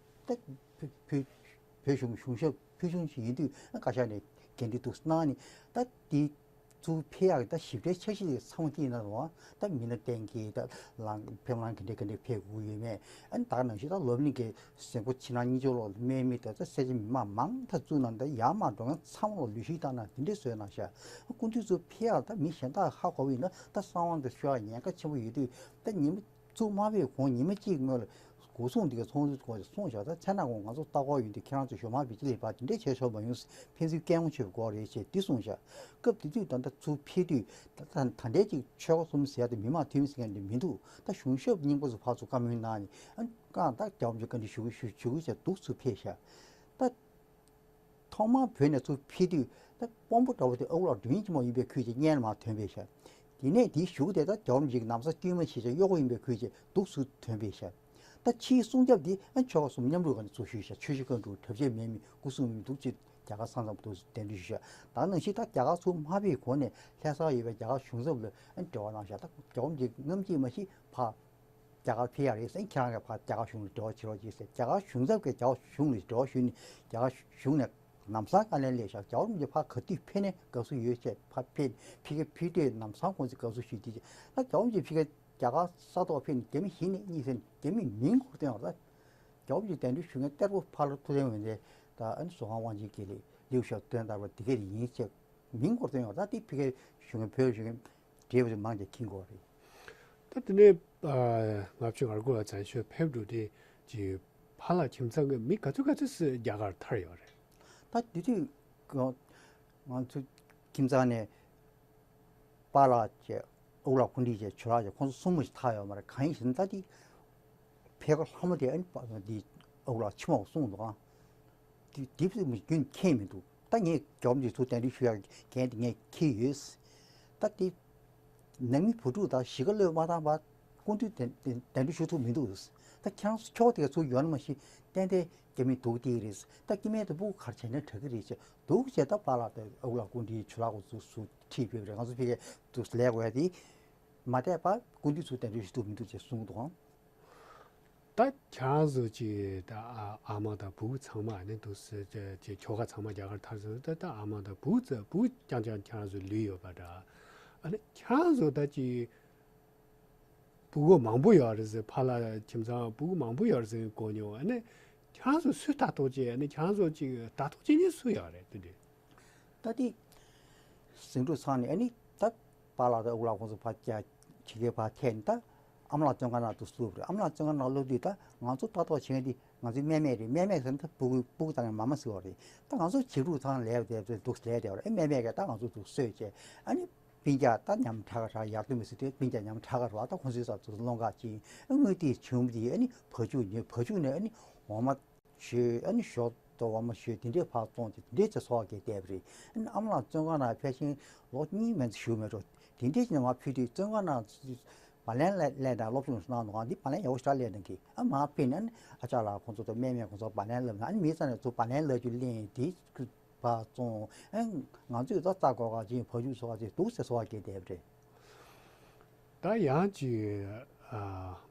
ད་བོད་བོད་བོད་གཞུང་གཞུང་ཞབས་ཕུལ་བྱུང་ཞིག་ཡིན་དུས་བཀའ་ཤག་ནས་འགན་འཁྲི་འདུག་གནང་ནས་ད་དེ་ཚུར་ཕེབས་ཡག་གི་ད་ཞིབ་ཕྲའི་འཆར་གཞི་དེ་ཚང་མ་བལྟས་ན་རུང་ད་མི་སྣ་གཏན་འཁེལ་ད་ལང་ཕེབས་ལང་ག་འདྲས་ག་འདྲས་ཕེབས་དགོས་ཡོད་མེད། ཨ་ནི་ད་ག་ནང་བཞིན་ད་ལོ་ལིང་གི་གཟིགས་པོ་ཕྱི་ནང་གཉིས་ཆར་ལོག་སྨད་མི་དང་ད་སེར་བྱེས་མི་མང་མང་ཐག་བཙུགས་གནང་ད་ཡར་མར་འགྲོ་མཁན་ཚང་མ་ལ་ལུས་ཤིག་བཏང་གནང་དེ་འདྲས་བཟོས་གནང་ཤག་སྐུ་མདུན་ཚུར་ཕེབས་ཡག་ད་མི་གཞན་དག་ཧ་གོ་བ་ཡིན་ན་ད་གསང་བ་འདི་ཤོར་ཡག་ཉེན་ཁ་ཆེན་པོ་ཡོད་དུས་ད་ཉི་མ་ཚུར་མ་ཕེབས་གོང་ཉི་མ་གཅིག་སྔོན་ལ་སྒོ་སྲུང་འདི་ག་ཚོང་འདུས་སྐོར་གསུངས་བཞག་ད་མཚན་ནག་གོང་ང་ཚོ་ལྟ་སྐོར་ཡོང་དུས་ཁྱེད་རང་ཚོ་ཞོ་མ་བི་ཅི་ལི་བ་དེ་འདྲས་བྱས་ཆོག་མ་ཡོང་ཕན་ཚུན་སྐད་ངོ་ཆོད་པའི་སྐོར་རེད་ཅེས་འདི་གསུངས་བཞག་སྐབས་དེ་དུས་ད་ལྟ་ཚུར་ཕེབས་དུས་ད་ད་ད་འདྲས་ཅིག་ཆོལ་ཁ་གསུམ་ཟེར་ཡ་དེ་མི་མང་འཐུས་མི་ཟེར་མཁན་དེ་མི་འདུག་ད་གཞུང་ཞབས་རྙིང་པ་ཚོ་ཕར་ཚུར་བཀའ་མོལ་གནང་ནས་ཨ་ཀང་ད་རྒྱལ་བ་རིན་པོ་ཆེ་བཀའ་འདྲི་ཞུ་གི་ཞུ་ཞུ་གི་བྱས་འདུག་ཚུར་ཕེབས་བཞག་ད། ཐོག་མར་བོད་ནས་ཚུར་ཕེབས་དུས་ད་དཔོན་པོ་འདྲ་བོ་དེ་ཨ་ཁུ་ལགས་མགྲོན་གཉེར་ཆེན་མོ་ཡིན་པའི་ཁུལ་གྱིས་སྔོན་ལ་མར་ཐོན་པས་ཤག་དེ་ནས་དེའི་གཞུག་དེ་ད་རྒྱལ་བ་རིན་པོ་ཆེ་གི་ན་བཟའ་དཀྱུས་མ་བྱས་ཤག་གཡོག་པོ་ཡིན་པའི་ཁུལ་གྱིས་འདུག་ཚུར་ཐོན་པས་ཤག་ད་ཕྱིའི་སྲུང་སྐྱོབ་དེ་ཨ་ཆོལ་ཁ་གསུམ་མཉམ་རུབ་ཀྱིས་ཚུར་ཞུས་ཤག་ཆོས་ཞུ་མཁན་འདུག་གྲྭ་ཆས་མེད་མི་སྐུ་སྲུང་མི་འདུག་ཅེས་རྒྱ་གར་ས་མཚམས་དུ་གདན་འདྲེན་ཞུས་ཤག་ད་ནང་བཞིན་ད་རྒྱ་གར་ཚུར་མ་ཕེབས་གོང་ནས་ལྷ་སར་ཡོད་པའི་རྒྱ་གར་གཞུང་ཚབ་ལ་ཨ་འབྲེལ་བ་གནང་ཤག་ད་རྒྱལ་བ་རིན་པོ་ཆེ་སྔ་ཕྱི་མ་ཤེས་ཕར། རྒྱ་གར་ཕེབས་ཡག་རེད་ཟེར་ཁྱེད་རང་གིས་ཕར་རྒྱ་གར་གཞུང་ལ་འབྲེལ་བ་བྱེད་རོགས་གྱིས་ཟེར། རྒྱ་གར་གཞུང་ཚབ་ཀྱིས་རྒྱ་གར་གཞུང་ལ་འབྲེལ་བ་ཞུས་ནས་རྒྱ་གར་གཞུང་ནས་ལམ་སང་བཀའ་ལན་སླེབས་ཤག་རྒྱལ་བ་རིན་པོ་ཆེ་ཕར་ག་དུས་ཕེབས་ནས་དགའ་བསུ་ཡོད་ཅེས་ཕར་ཕེབས་ཕ་གིར་ཕེབས་དུས་ལམ་སང་ཁོང་ཚོས་དགའ་བསུ་ཞུས་དེ་རྗེས་ད་རྒྱལ་བ་རིན་པོ་ཆེ་ཕ་གིར་རྒྱ་གར་ས་ཐོག་ཕེབས་ནས་རྒྱ་མི་གཞི་ནས་གཉིས་ཟེར་ནས་རྒྱ་མིའི་མིང་སྐོར་བཏོན་ཡོད་རེད། རྒྱལ་བ་རིན་པོ་ཆེ་གདན་འདྲེན་ཞུ་མཁན་གཏེར་པོ་ཕ་ལོ་ཐུབ་བསྟན་འོད་ཟེར་དང་ཨ་ནི་ཟོ་ཁང་དབང་ཆེན་དགེ་ལེགས་ལིའུ་ཞའོ་ཏོན་ལྟ་བུ་དེ་ག་རེ་ཡིན་ཅེས། མིང་སྐོར་བཏོན་ཡོད་རེད། ད་དེ་ཕ་གིར་བཞུགས་མཁན་བོད་བཞུགས་མཁན་བགྲེས་པ་ཚོ་མང་ཆེ་མཁྱེན་གྱི་ཡོད་རེད། ད་དེ་ནས་ཨ་ལྔ་བཅུ་ང་དགུ་ལ་བཙན་བྱོལ་ཕེབས་འགྲོ་དུས་ཀྱི་ཕ་ལྷ་ཁྱིམ་ཚང་གི་མི་ག་ཚོད་ག་ཚོད་ཙམ་རྒྱ་གར་ཐར་ཡོད་རེད། ད་དེ་དུས་ང་ང་ཚོ་ཁྱིམ་ཚང་ནས་པཱ་ལགས་བཅས་ཨ་ཁུ་ལགས་སྐུ་ཕྲེང་བཅས་ཇོ་ལགས་བཅས་ཁོང་ཚོ་གསུམ་པོ་ཞིག་ཐར་ཡོད་མ་རེད། གང་ཡིན་ཟེར་ན་ད་དེ་ཕ་གི་ལྷ་མོ་དེ་ཨ་ནི་པཱ་དེ་ཨ་ཁུ་ལགས་ཕྱི་མ་གསུངས་འདུག་ཨང་། དེ་དེབ་ཙམ་རྒྱུན་མཁྱེན་མི་འདུག་ད་ངས་རྒྱལ་བ་རིན་པོ་ཆེ་ཐུགས་གདན་འདྲེན་ཞུ་ཡག་འགན་དེ་ངས་འཁྱེར་ཡོད། ད་དེ་ནང་མི་བུ་ཕྲུག་དང་གཞིས་ཀ་བློས་མ་བཏང་བར་སྐུ་མདུན་གདན་གདན་འདྲེན་ཞུ་ཐུབ་མི་འདུག་ད་ཁྱེད་རང་ཚོ་ཁྱོ་ག་དེ་ག་ཚུར་ཡོང་ན་མ་གཞི་ཏན་ཏན་སྐྱེ་དམན་སྡུག་དེ་རེད། ད་སྐྱེ་དམན་དེ་ཕྲུ་གུ་ག་རེ་བྱས་ན་དྲག་གི་རེད་ཅེས་འདུག་ཅེས། ད་པཱ་ལགས་དང་ཨ་ཁུ་ལགས་སྐུ་མདུན་ཇོ་ལགས་ཁོང་ཚོ་ཚུར་ཁྲིད་ཕེབས་རེད། ང་ཚོ་ཕ་གིར་འདུག་ལས་དགོས་ཡ་དེ། མ་བསྡད་པར་སྐུ་མདུན་ཚུར་གདན་འདྲེན་ཞུ་ཐུབ་མི་འདུག་ཅེས་གསུངས་འདུག་ཨང་། ད་ཁྱེད་རང་ཚོ་ཅིག་ད་ཨ་ཨ་མ་དང་བུ་ཚང་མ་ཨ་ནི་འདུག་ཟེར་ཅིག་ཁྱོ་ག་ཚང་མ་རྒྱ་གར་ཐར་སོང་། ད་ད་ཨ་མ་དང་བུ་ཚ་བུ་རྐྱང་རྐྱང་ཁྱེད་རང་ཚོ་ལུས་ཡོད་པ་འདྲ། ཨ་ནི་ཁྱེད་རང་ཚོ་ད་ཅིག་ཕྲུ་གུ་མང་པོ་ཡོད་རེད་ཟེར། ཕ་ལ་ཁྱིམ་ཚང་ཕྲུ་གུ་མང་པོ་ཡོད་རེད་ཟེར་གོ་མྱོང་། ཨ་ནི་ཁྱེད་རང་ཚོ་སུས་ལྟ་རྟོག་བྱེད། ཨ་ནི་ཁྱེད་རང་ཚོ་ཅིག་ལྟ་རྟོག་བྱེད་མཁན་སུ་ཡོད་རེད་དེ་འདྲ། ད་དེ་ཟིང་འཁྲུག་ཚང་ནས་ཨ་ནི་ད་པཱ་ལགས་དང་ཨ་ཁུ་ལགས་ཁོང་ཚོ་ཕར་བཅར་ཕྱི་རྒྱལ་ཕར་ཐད་ནས་ད་ཨ་མ་ལགས་བཙོན་ཁང་ནང་དུ་བླུགས་པ་རེད། ཨ་མ་ལགས་བཙོན་ཁང་ནང་བླུགས་དུས་ད་ང་ཚོ་ལྟ་རྟོག་བྱེད་མཁན་དེ་ང་ཚོའི་སྨན་སྨན་རེད། སྨན་སྨན་ཟེར་ན་ད་ཕྲུ་གུ་ཕྲུ་གུ་བཙའ་མཁན་མ་མ་ཟེར་བ་རེད། ད་ང་ཚོ་གཅིག་ཕྲུག་ཚང་ལས་བསྡད་དུས་འདུག་ལས་བསྡད་པ་རེད། ཨེ་སྨན་སྨན་གྱིས་ད་ང་ཚོ་འདུག་གསོས་བྱས། ཨ་ནི་སྤུན་ཀྱག་ད་ཉམ་ཕྲ་ག་ཕྲ་ཡར་ཐོན་མི་སྲིད་དུས་སྤུན་ཀྱག་ཉམ་ཕྲ་ག་ཕྲ་ད་ཁོང་ཚོའི་ས་ཚུར་སློང་ག་ཕྱིན། ཨ་དངུལ་དེ་བྱུང་དེ་ཨ་ནི་བ་ཕྱུགས་ཉོས། བ་ཕྱུགས་ནས་ཨ་ནི་འོ་མ་བཞོས། ཨ་ནི་ཞོ་དང་འོ་མ་བཞོས་དེ་འདྲས་ཕར་བཙོངས་ཏེ་དེ་འདྲས་ཀྱི་འཚོ་བ་སྐྱེལ་བསྡད་པ་རེད། ཨ་ནི་ཨ་མ་ལགས་བཙོན་ཁང་ནང་ཕལ་ཆེར་ལོ་གཉིས་མན་ཙམ་བཞུགས་མེད་འགྲོ། དེ་འདྲས་ཀྱི་ནང་མར་ཕུད་དུས་བཙོན་ཁང་ནང་བར་ལན་ལ་སླེབས་དང་སློབ་སྦྱོང་གནང་འདུག་ཨ་འདི་བར་ལན་ཡག་པོ་ཞེ་དྲག་སླེབས་འདུག་གི། ཨ་མར་ཕུད་ནས་ཨ་ནི་ཨ་ཅག་ལགས་ཁོང་ཚོ་དང་སྨན་སྨན་ཁོང་ཚོ་བར་ལན་སླེབས་ན། ཨ་ནི་མི་ཚང་ནས་ཚུར་བར་ལན་སླེབས་རྒྱུ་གླེང་དེ་ཕར་བཙོངས། ཨ་ང་ཚོས་ད་རྩྭ་བརྐོ་ག་ཕྱིན། བ་ཕྱུགས་འཚོ་ག་ཕྱིན། འདུག་སེ་འཚོ་བ་སྐྱེལ་བསྡད་པ་རེད། ད་ཡང་ཅིག་ཨ་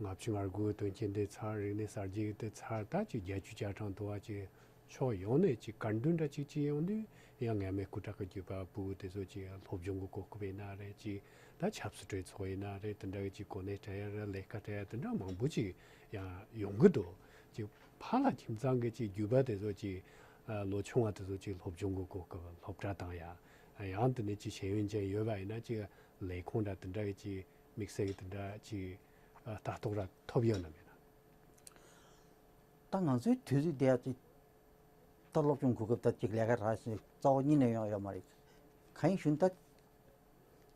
ལྔ་བཅུ་ང་དགུ་དོན་རྐྱེན་དེ་ཚར། རིག་གནས་གསར་བརྗེ་དེ་ཚར། ད་ཅིག་བརྒྱད་ཅུ་གྱ་གྲངས་འདུག་པ། ཅིག་ཕྱོགས་ཡོངས་ནས་ཅིག་དཀར་འདོན་འདྲ་ཅིག་ཅིག་ཡོང་དུས་ཡང་ངལ་མེད་སྐུ་དྲག་གི་རྒྱུད་པ་ཕྲུ་གུ་དེ་ཚོ་ཅིག་སློབ་སྦྱོང་གི་གོ་སྐབས་ཡིན་ན་རེད། ཅིག་ད་ཆབ་སྲིད་གྲོས་ཚོགས་ཡིན་ན་རེད། དེ་འདྲ་གི་ཅིག་གོ་གནས་སྤྲད་ཡ་རེད། ལས་ཀ་སྤྲད་ཡ་དེ་འདྲ་མང་པོ་ཅིག་ཡང་ཡོང་གི་འདུག་ཅིག་ཕ་ལ་ཁྱིམ་ཚང་གི་ཅིག་རྒྱུད་པ་དེ་ཚོ་ཅིག་ཨ་ལོ་ཆུང་བ་དེ་ཚོ་ཅིག་སློབ་སྦྱོང་གི་གོ་སྐབས་སློབ་གྲྭ་བཏང་ཡ། ཡང་དེ་ནས་ཅིག་ཤེས་ཡོན་ཅན་ཡོད་པ་ཡིན་ན་ཅིག་ལས་ཁུངས་འདྲ་དེ་འདྲ་གི་ཅིག་དམིགས་བསལ་གྱི་དེ་འདྲ་ཅིག་ཨ་ལྟ་རྟོག་ར་ཐོབ་ཡོད་ན་མེད་ན། ད་ང་ཚོའི་དུས་ཚོད་དེ་ཅིག་ད་སློབ་སྦྱོང་གོ་སྐབས་ད་ཅིག་ལས་ཀ་རག་ཞིག་རྩ་བ་ཉིད་ནས་ཡོང་ཡོད་མ་རེད། གང་ཡིན་ཞུ་ན་ད་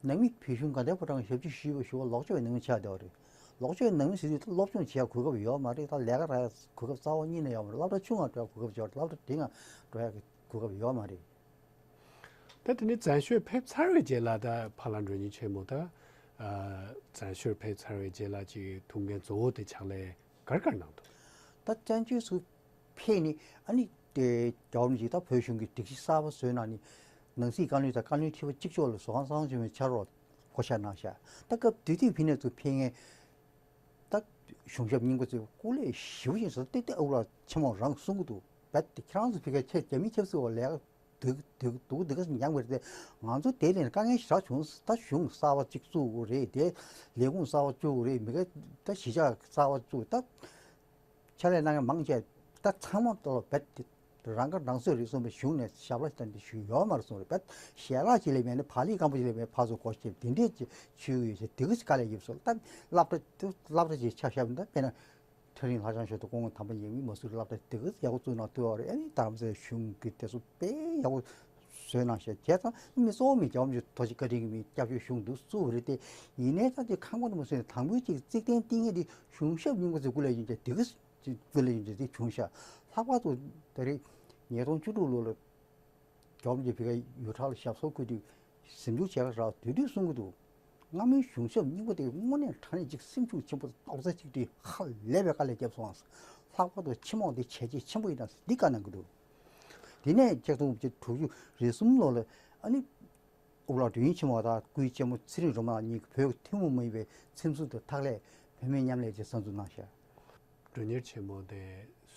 ནང་མི་བོད་གཞུང་དགའ་ལྡན་ཕོ་བྲང་གི་ཞབས་ཕྱི་ཞུས་པ་ཞུ་བ་ལོག་སྤྱོད་ཀྱི་ནང་མི་ཆགས་བསྡད་པ་རེད། ལོག་སྤྱོད་ཀྱི་ནང་མི་ཟེར་དུས་ད་སློབ་སྦྱོང་བྱེད་ཡ་གོ་སྐབས་ཡོད་མ་རེད། ད་ལས་ཀ་རག་ཡ་གོ་སྐབས་རྩ་བ་ཉིད་ནས་ཡོད་མ་རེད། སློབ་གྲྭ་ཆུང་ང་འགྲོ་ཡ་གོ་སྐབས་ཡོད་རེད། སློབ་གྲྭ་འབྲིང་ང་འགྲོ་ཡ་གི་གོ་སྐབས་ཡོད་མ་རེད། ད་དེ་ནས་བཙན་བྱོལ་ཕེབས་ཚར་བའི་རྗེས་ལ་ད་ཕ་ལགས་མགྲོན་གཉེར་ཆེན་མོ་ད་ཨ་བཙན་བྱོལ་ཕེབས་ཚར་བའི་རྗེས་ལ་ཅིག་ཐུགས་འགན་གཙོ་བོ་དེ་ཕྱག་ལས་ག་རེ་ག་རེ་གནང་འདུག་ད་བཙན་བྱོལ་སུ་ཕེབས་ནས་ཨ་ནི་དེ་རྒྱལ་བ་རིན་པོ་ཆེས་ད་བོད་གཞུང་གི་སྒྲིག་གཞི་གསར་པ་བཟོས་གནང་ནས་ནང་སྲིད་བཀའ་བློན་དང་བཀའ་བློན་ཁྲི་པ་གཅིག་ལྕོགས་ལ་བཟོ་ཁང་གསར་འཛུགས་བྱས་ནས་ཕྱག་རོགས་བསྐོ་བཞག་གནང་ཤག་ད་སྐབས་དེ་དུས་ཕ་ནས་ཚུར་ཕེབས་མཁན་ད་གཞུང་ཞབས་རྙིང་པ་ཚོས་སྐུ་ལས་ཞེ་པོ་ཞིག་བཟོས། ཏེ་ཏེ་ཨ་ཁུ་ལགས་ཆེན་མོ་རང་གསུང་གི་འདུག་རྦད་དེ་ཁྱེད་རང་ཚོ་ཕ་གིར་ཁྱེད་རྒྱ་མི་ཆབ་སྲིད་འོག་ལས་ཀ་སྡུག་སྡུག་སྡུག་སྡུག་ག་ཞིག་མྱངས་པ་རེད་དེ། ང་ཚོ་དེ་ལས་དཀའ་ངལ་ཞེ་དྲག་བྱུང་། ད་གཞུང་གསར་པ་གཅིག་བཙུགས་དགོས་རེད་དེ། ལས་ཁུངས་གསར་པ་བཙུགས་དགོས་རེད། མི་སྒེར་ད་གཞིས་ཆགས་གསར་པ་བཙུགས། ད་ཕྱག་ལས་གནང་མཁན་མང་ཆེ་ད་ཚང་མ་ལྟོ་རྦད་དེ་རང་ཁ་རང་གསོ་རེད་གསུངས་པའི་གཞུང་ནས་ཞབས་ལ་བསྟན་ཏེ་ཞུས་ཡོད་མ་རེད་གསུངས་རེད། རྦད་ཞལ་ལག་ཅིག་ལས་མེད་ན་བག་ལེབ་སྐམ་པོ་ཅིག་ལས་མེད་ཕར་ཚུར་སྒོ་ཕྱེ་དེ་འདྲས་ཅིག་བྱུས་ཡོད་ཅེས་དེ་ག་ཅིག་དཀའ་ལས་ཡོད་སོང་། ད་སློབ་གྲྭ་དེ་སློབ་གྲྭ་ཅིག་ཆ་བཞག་ན་ད་དཔེར་ན། ཐག་རིང་ལྷ་ལྕམ་ཞབས་ཏོག་སྐུ་ངོ་དམ་པ་ཉེ་མི་མ་སུ་རི་སློབ་གྲྭ་དེ་ག་ཡག་པོ་བཙུགས་གནང་ཐུབ་པ་རེད། ཨ་ནི་རྡ་རམ་ས་ལའི་གཞུང་གིས་དེ་ཚོ་དཔེ་ཡག་པོ་བཟོས་གནང་ཤག་བྱས་ཙང་མི་གཙོ་བོ་མི་རྒྱལ་བ་རིན་པོ་ཆེ་ཐུགས་རྗེ་བཀའ་དྲིན་གྱིས་མི་སྐྱབས་བཅོལ་གཞུང་འདུག་བཙུགས་པ་རེད་དེ། ཡིན་ནའི་ད་དེ་ཁང་པ་དུ་མ་སོན་དང་པོའི་གཅིག་རྩིག་གཏན་བཏིང་ཡས་དེ་གཞུང་ཞབས་རྙིང་པ་ཚོའི་སྐུ་ལས་ཡིན་ཀྱང་དེ་ག་སྐུ་ལས་ཡིན་ཀྱང་དེ་བྱུང་ཤག་ལྷག་པར་དུ་ད་རེས་ཉིས་སྟོང་བཅུ་དྲུག་ལོ་ལ་རྒྱལ་བ་རིན་པོ་ཆེ་ཕ་གིར་ཡུལ་གྲགས་ལ་ཞབས་སོར་བཀོད་དུས་གཟིམ་འཇུག་བྱས་ཁ་རག་དུས་དུས་གསུང་གི་འདུག་སྔ་མོའི་གཞུང་ཞབས་རྙིང་པ་དེ་དངོས་གནས་དྲང་གནས་ཅིག་སེམས་ཤུགས་ཆེན་པོ་རྡོག་རྩ་གཅིག་སྒྲིལ་ཧ་ལས་པའི་དཀའ་ལས་བརྒྱབ་སོང་། ལྷག་པར་དུ་ཕྱི་དམག་འདི་བྱས་རྗེས་ཆེན་པོ་ཡིན་ན་འདི་བཀའ་གནང་གི་འདུག་དེ་ནས་ཆིག་སྟོང་དགུ་བརྒྱ་དྲུག་ཅུ་རེ་གསུམ་ལོ་ལ་ཨ་ནི་དབུ་བླ་དོན་གཉེར་ཆེན་མོ་དང་སྐུའི་གཅེན་མོ་ཚེ་རིང་རོ་མ་ལགས་གཉིས་ཀྱིས་བོད་ཀྱི་ཐུན་མོང་མ་ཡིན་པའི་ཚིམ་ཟུར་དང་ཐག་ལས་བུད་མེད་མཉམ་ལས་ཅེས་གསར་འཛུགས་གནང་ཤག་མགྲོན་གཉེར་ཆེན་མོ་དེ་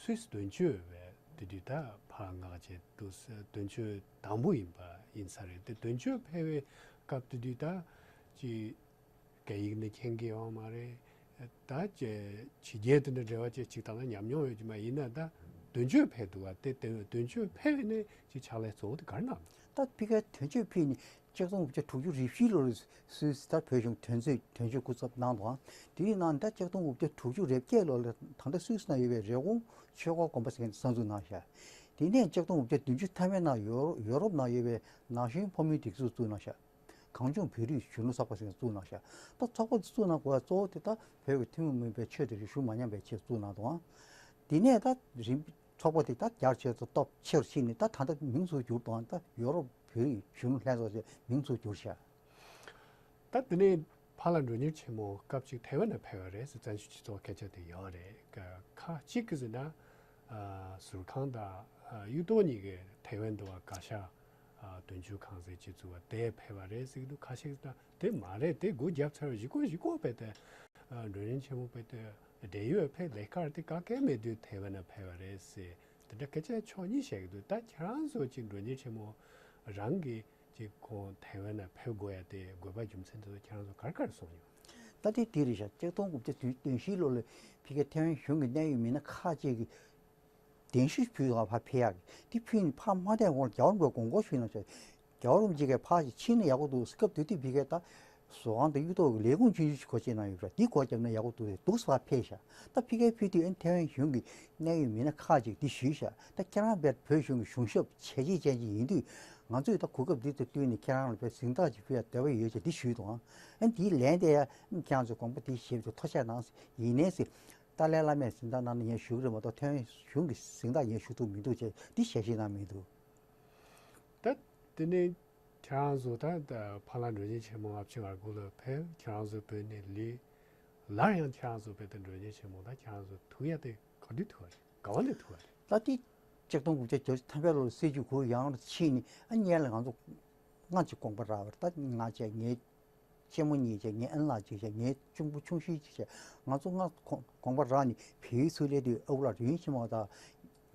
སུད་སི་དོན་གཅོད་པའི་དེ་དུས་ད་ཕར་མངགས་བྱས་འདུག་དོན་གཅོད་དང་པོ་ཡིན་པ་ཡིན་ས་རེད། དེ་དོན་གཅོད་ཕེབས་པའི་སྐབས་དེ་དུས་ད་ཅི་སྐད་ཡིག་ནི་མཁྱེན་གྱི་ཡོད་མ་རེད། ད་ཅི་ཕྱི་རྒྱལ་དེ་འདྲ་འབྲེལ་བ་ཅི་ཅིག་དང་ལ་ཉམས་མྱོང་ཡོད་ཀྱི་མ་ཡིན་ན། ད་དོན་གཅོད་ཕེབས་འདུག་བ། དེ་དོན་དོན་གཅོད་ཕེབས་པའི་ནས་ཅི་ཕྱག་ལས་གཙོ་བོ་དེ་ག་རེ་གནང་། ད་ཕ་གིར་དོན་གཅོད་ཕེབས་ནས་ཆིག་སྟོང་དགུ་བརྒྱ་དྲུག་ཅུ་རེ་བཞི་ལོར་སུད་སི་ད་བོད་གཞུང་དོན་གཅོད་དོན་གཅོད་སྐུ་ཚབ་གནང་འདུག་དེའི་ནང་ད་ཆིག་སྟོང་དགུ་བརྒྱ་དྲུག་ཅུ་རེ་བརྒྱད་ལོ་ལ་ད་ལྟ་སུད་སི་ནང་ཡོད་པའི་རེབ་གོང་ཆོས་འཁོར་དགོན་པ་ཟེར་མཁན་གསར་འཛུགས་གནང་ཤག་དེ་ནས་ཆིག་སྟོང་དགུ་བརྒྱ་བདུན་ཅུ་ཐམ་པའི་ནང་ཡོ་ཡོ་རོབ་ནང་ཡོད་པའི་ན་གཞོན་ཕོ་མོའི་སྒྲིག་འཛུགས་བཙུགས་གནང་ཤག་གངས་ལྗོངས་བོད་རིགས་གཞོན་ནུ་ཚོགས་པ་ཟེར་མཁན་བཙུགས་གནང་ཤག་ད་ཚོགས་པ་བཙུགས་གནང་དགོས་པ་གཙོ་བོ་དེ་ད་བོད་ཀྱི་ཐུན་མོང་མིན་པའི་ཆོས་དང་རིག་གཞུང་མ་ཉམས་པའི་ཆེད་བཙུགས་གནང་འདུག་དེ་ནས་ད་རིམ། ཚོགས་པ་དེ་ད་རྒྱ་ཆེ་ཚོ་སྟོབས་ཆེར་ཕྱིན་ནས་ད་ད་ལྟ་མིང་ཚུར་བསྒྱུར་དང་ད་ཡོ་རོབ་བོད་རིགས་གཞོན་ནུ་ལྷན་ཚོགས་ཞེས་མིང་ཚུར་བསྒྱུར་ཤག་ད་དེ་ནས་ཕ་ལ་མགྲོན་གཉེར་ཆེན་མོ་སྐབས་གཅིག་ཐའེ་ཝན་ལ་ཕེབས་པ་རེད་ཟེར། བཙན་བྱོལ་སྤྱི་ཚོགས་སྐད་ཆ་དེ་ཡོད་རེད། ཁ་ཅིག་གིས་ཟེར་ན་ཨ་ཟུར་ཁང་དང་ཨ་གཡུ་ཐོག་གཉིས་ཀས་ཐའེ་ཝན་དུ་བ་བཀའ་ཤག་ཨ་དོན་གཅོད་ཁང་ཟེར་ཅིག་བཙུགས་པ་དེ་ཕེབས་པ་རེད་ཟེར་གྱི་འདུག་ཁ་ཤས་ཀྱིས་ད་དེ་མ་རེད། དེ་སྒོ་བརྒྱབ་ཚར་བ་གཞིས་སྐོར་གཞིས་སྐོར་བས་དེ་ཨ་མགྲོན་གཉེར་ཆེན་མོ་བས་དེ་འབྲེལ་ཡོད་ཕེབས་ལས་ཀར་དེ་ག་གེ་མེད་དུས་ཐའེ་ཝན་ལ་ཕེབས་པ་རེད་ཟེར། དེ་འདྲ་སྐད་ཆ་ཕྱོགས་གཉིས་བཤད་ཀྱི་འདུག་ད་ཁྱེད་རང་ཚོ་ཅིག་མགྲོན་གཉེར་ཆེན་མོ་རང་གི་ཅིག་ཁོང་ཐའེ་ཝན་ལ་ཕེབས་དགོས་ཡ་དེ་དགོས་པ་རྒྱུ་མཚན་དེ་ཚོ་ཁྱེད་རང་ཚོ་ག་རེ་ག་རེ་གསུངས་ཡོད། ད་དེ་དེ་རེད་ཤག་ཆིག་སྟོང་དགུ་བརྒྱ་དོན་བཞི་ལོ་ལ་ཕ་གིའི་ཐའེ་ཝན་གཞུང་གི་གནད་ཡོད་མི་སྣ་ཁག་ཅིག་གིས་གདན་ཞུ་ཕུལ་བ་ཕར་ཕེབས་ཡག་གི་དེ་ཕུལ་ནས་ཕར་མ་བསྡད་གོང་ལ་རྒྱལ་བ་རིན་པོ་ཆེ་དགོངས་སྐོར་ཞུས་གནང་ཤག་རྒྱལ་བ་རིན་པོ་ཆེ་གིས་ཕར་ཅིག་ཕྱིན་ན་ཡག་པོ་འདུག་སྐབས་དེ་དུས་ཕ་གིའི་ད་ཟུར་ཁང་དང་གཡུ་ཐོག་གི་ལས་ཁུངས་ཆུང་ཆུང་ཞིག་སྒོ་ཕྱེ་གནང་ཡོད་པ་འདི་སྒོ་བརྒྱབ་ན་ཡག་པོ་འདུག་ཟེར་འདུག་སེ་ཕར་ཕེབས་ཤག་ད་ཕ་གིའི་ཕུལ་དུས་ཨ་ནི་ཐའེ་ཝན་གཞུང་གི་གནད་ཡོད་མི་སྣ་ཁག་ཅིག་འདི་ཞུས་ཤག་ད་ཁྱེད་རང་དཔེ་བོད་གཞུང་གི་གཞུང་ཞབས་བྱས་རྗེས་ཅན་ཅིག་ཡིན་དུས་ང་ཚོས་ད་གོ་སྐབས་འདི་དང་བསྟུན་ནས་ཁྱེད་རང་ལ་དཔེ་གཟེངས་རྟགས་ཅིག་ཕུལ་ཡ་འདོད་པ་ཡོད་ཅེས་འདི་ཞུས་འདུག་ཨ་ནི་འདིའི་ལན་དེ་ཡང་ཁྱེད་རང་ཚོས་དགོངས་པ་འདི་བཞེས་པ་དེ་ཐུགས་རྗེ་གནང་ཡིན་ནའི་ཟེར། ཏཱ་ལའི་བླ་མས་གཟེངས་རྟགས་གནང་ན་ངས་ཞུ་གི་རེད་མ་གཏོགས་ཐའེ་ཝན་གཞུང་གིས་གཟེངས་རྟགས་ངས་ཞུ་ཐུབ་མི་འདུག་ཅེས་འདི་ཞལ་བཞེས་གནང་མི་འདུག་ད་དེ་ནས་ཁྱེད་རང་ཚོ་ད་ད་ཕ་ལ་མགྲོན་གཉེར་ཆེན་མོ་ཨ་ཕྱི་ངར་སྒོ་ལ་ཕེབས། ཁྱེད་རང་ཚོ་བོད་ནས་ལུས། སླར་ཡང་ཁྱེད་རང་ཚོ་བོད་དུ་མགྲོན་གཉེར་ཆེན་མོ་ད་ཁྱེད་རང་ཚོ་ཐུག་ཡ་དེ་ག་དུས་ཐུག་པ་རེད། ག་བ་ནས་ཐུག་པ་རེད། ད་དེ་ཆིག་སྟོང་དགུ་བརྒྱ་བརྒྱད་ཅུ་ཐམ་པའི་ལོར་སྲིད་བྱུས་གུ་ཡངས་རུ་ཕྱིན་ནས་ཨ་ཉལ་ལ་ང་ཚོ་སྔ་ཕྱི་དགོངས་པ་རག་པ་རེད། ད་ང་བྱས་ངའི་གཅེན་མོ་གཉིས་བྱས་ངའི་ཨན་ལགས་གཅིག་བྱས་ངའི་གཅུང་པོ་ཆུང་ཤོས་གཅིག་བྱས་ང་ཚོ་ལྔ་དགོངས་དགོངས་པ་རག་ནས་བལ་ཡུལ་ཚུར་སླེབས་དུས་ཨ་ཁུ་ལགས་དོན་ཆེན་མོ་དང་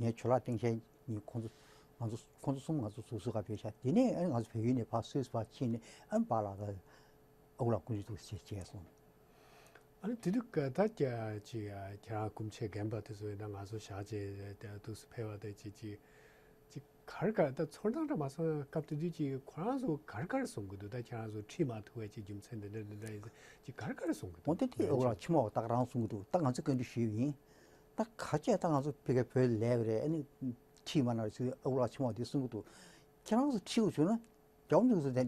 ངའི་ཇོ་ལགས་སྟེང་ཤན་གཉིས་ཁོང་ཚོ་ང་ཚོ་ཁོང་ཚོ་གསུམ་ང་ཚོ་ཟུར་ཟུར་ག་ཕེབས་ཤག་དེ་ནས་ཨ་ནི་ང་ཚོ་བལ་ཡུལ་ནས་ཕར་སུད་སི་ཕར་ཕྱིན་ནས་ཨ་ནི་པཱ་ལགས་དང་ཨ་ཁུ་ལགས་སྐུ་མདུན་དུ་བྱས་བྱས་སོང་། ཨ་ནི་དེ་དུས་ཀ་ད་ཀྱ་ཅིག་ཁྱེད་རང་སྐུ་མཆེད་རྒན་པ་དེ་ཚོ་ཡིན་ན་ང་ཚོ་བཞག་བྱས་དུས་སུ་ཕེབས་པ་དེ་ཅིག་ཅིག་ཅིག་གར་གར་ད་ཚོར་སྣང་འདྲ་མ་སོང་། སྐབས་དེ་དུས་ཀྱི་ཁོ་རང་ཚོ་གར་གར་གསུང་གི་འདུག་ད་ཁྱེད་རང་ཚོ་ཁྲིད་མ་ཐུབ་པའི་ཅིག་རྒྱུ་མཚན་འདི་འདྲ་འདི་འདྲ་ཡིན་ཙང་ཅིག་གར་གར་གསུང་གི་འདུག་འོན་ཏེ་དེ་ཨ་ཁུ་ལགས་ཆེན་མོ་ད་ག་རང་གསུང་གི་འདུག་ད་ང་ཚོ་བཀའ་འདྲི་ཞུས་པ་ཡིན། ད་ག་བྱས་ད་ང་ཚོ་ཕ་གིར་བོད་ལ་སླེབས་པ་རེད། ཨ་ནི་ཁྲིད་མ་གནང་བ་ཞིག་ཨ་ཁུ་ལགས་ཆེན་མོ་དེ་གསུང་གི་འདུག་ཁྱེད་རང་ཚོ་ཁྲིད་དགོས་བྱུང་ན་རྒྱལ་བ་མཆོག་ཚོ་དེ་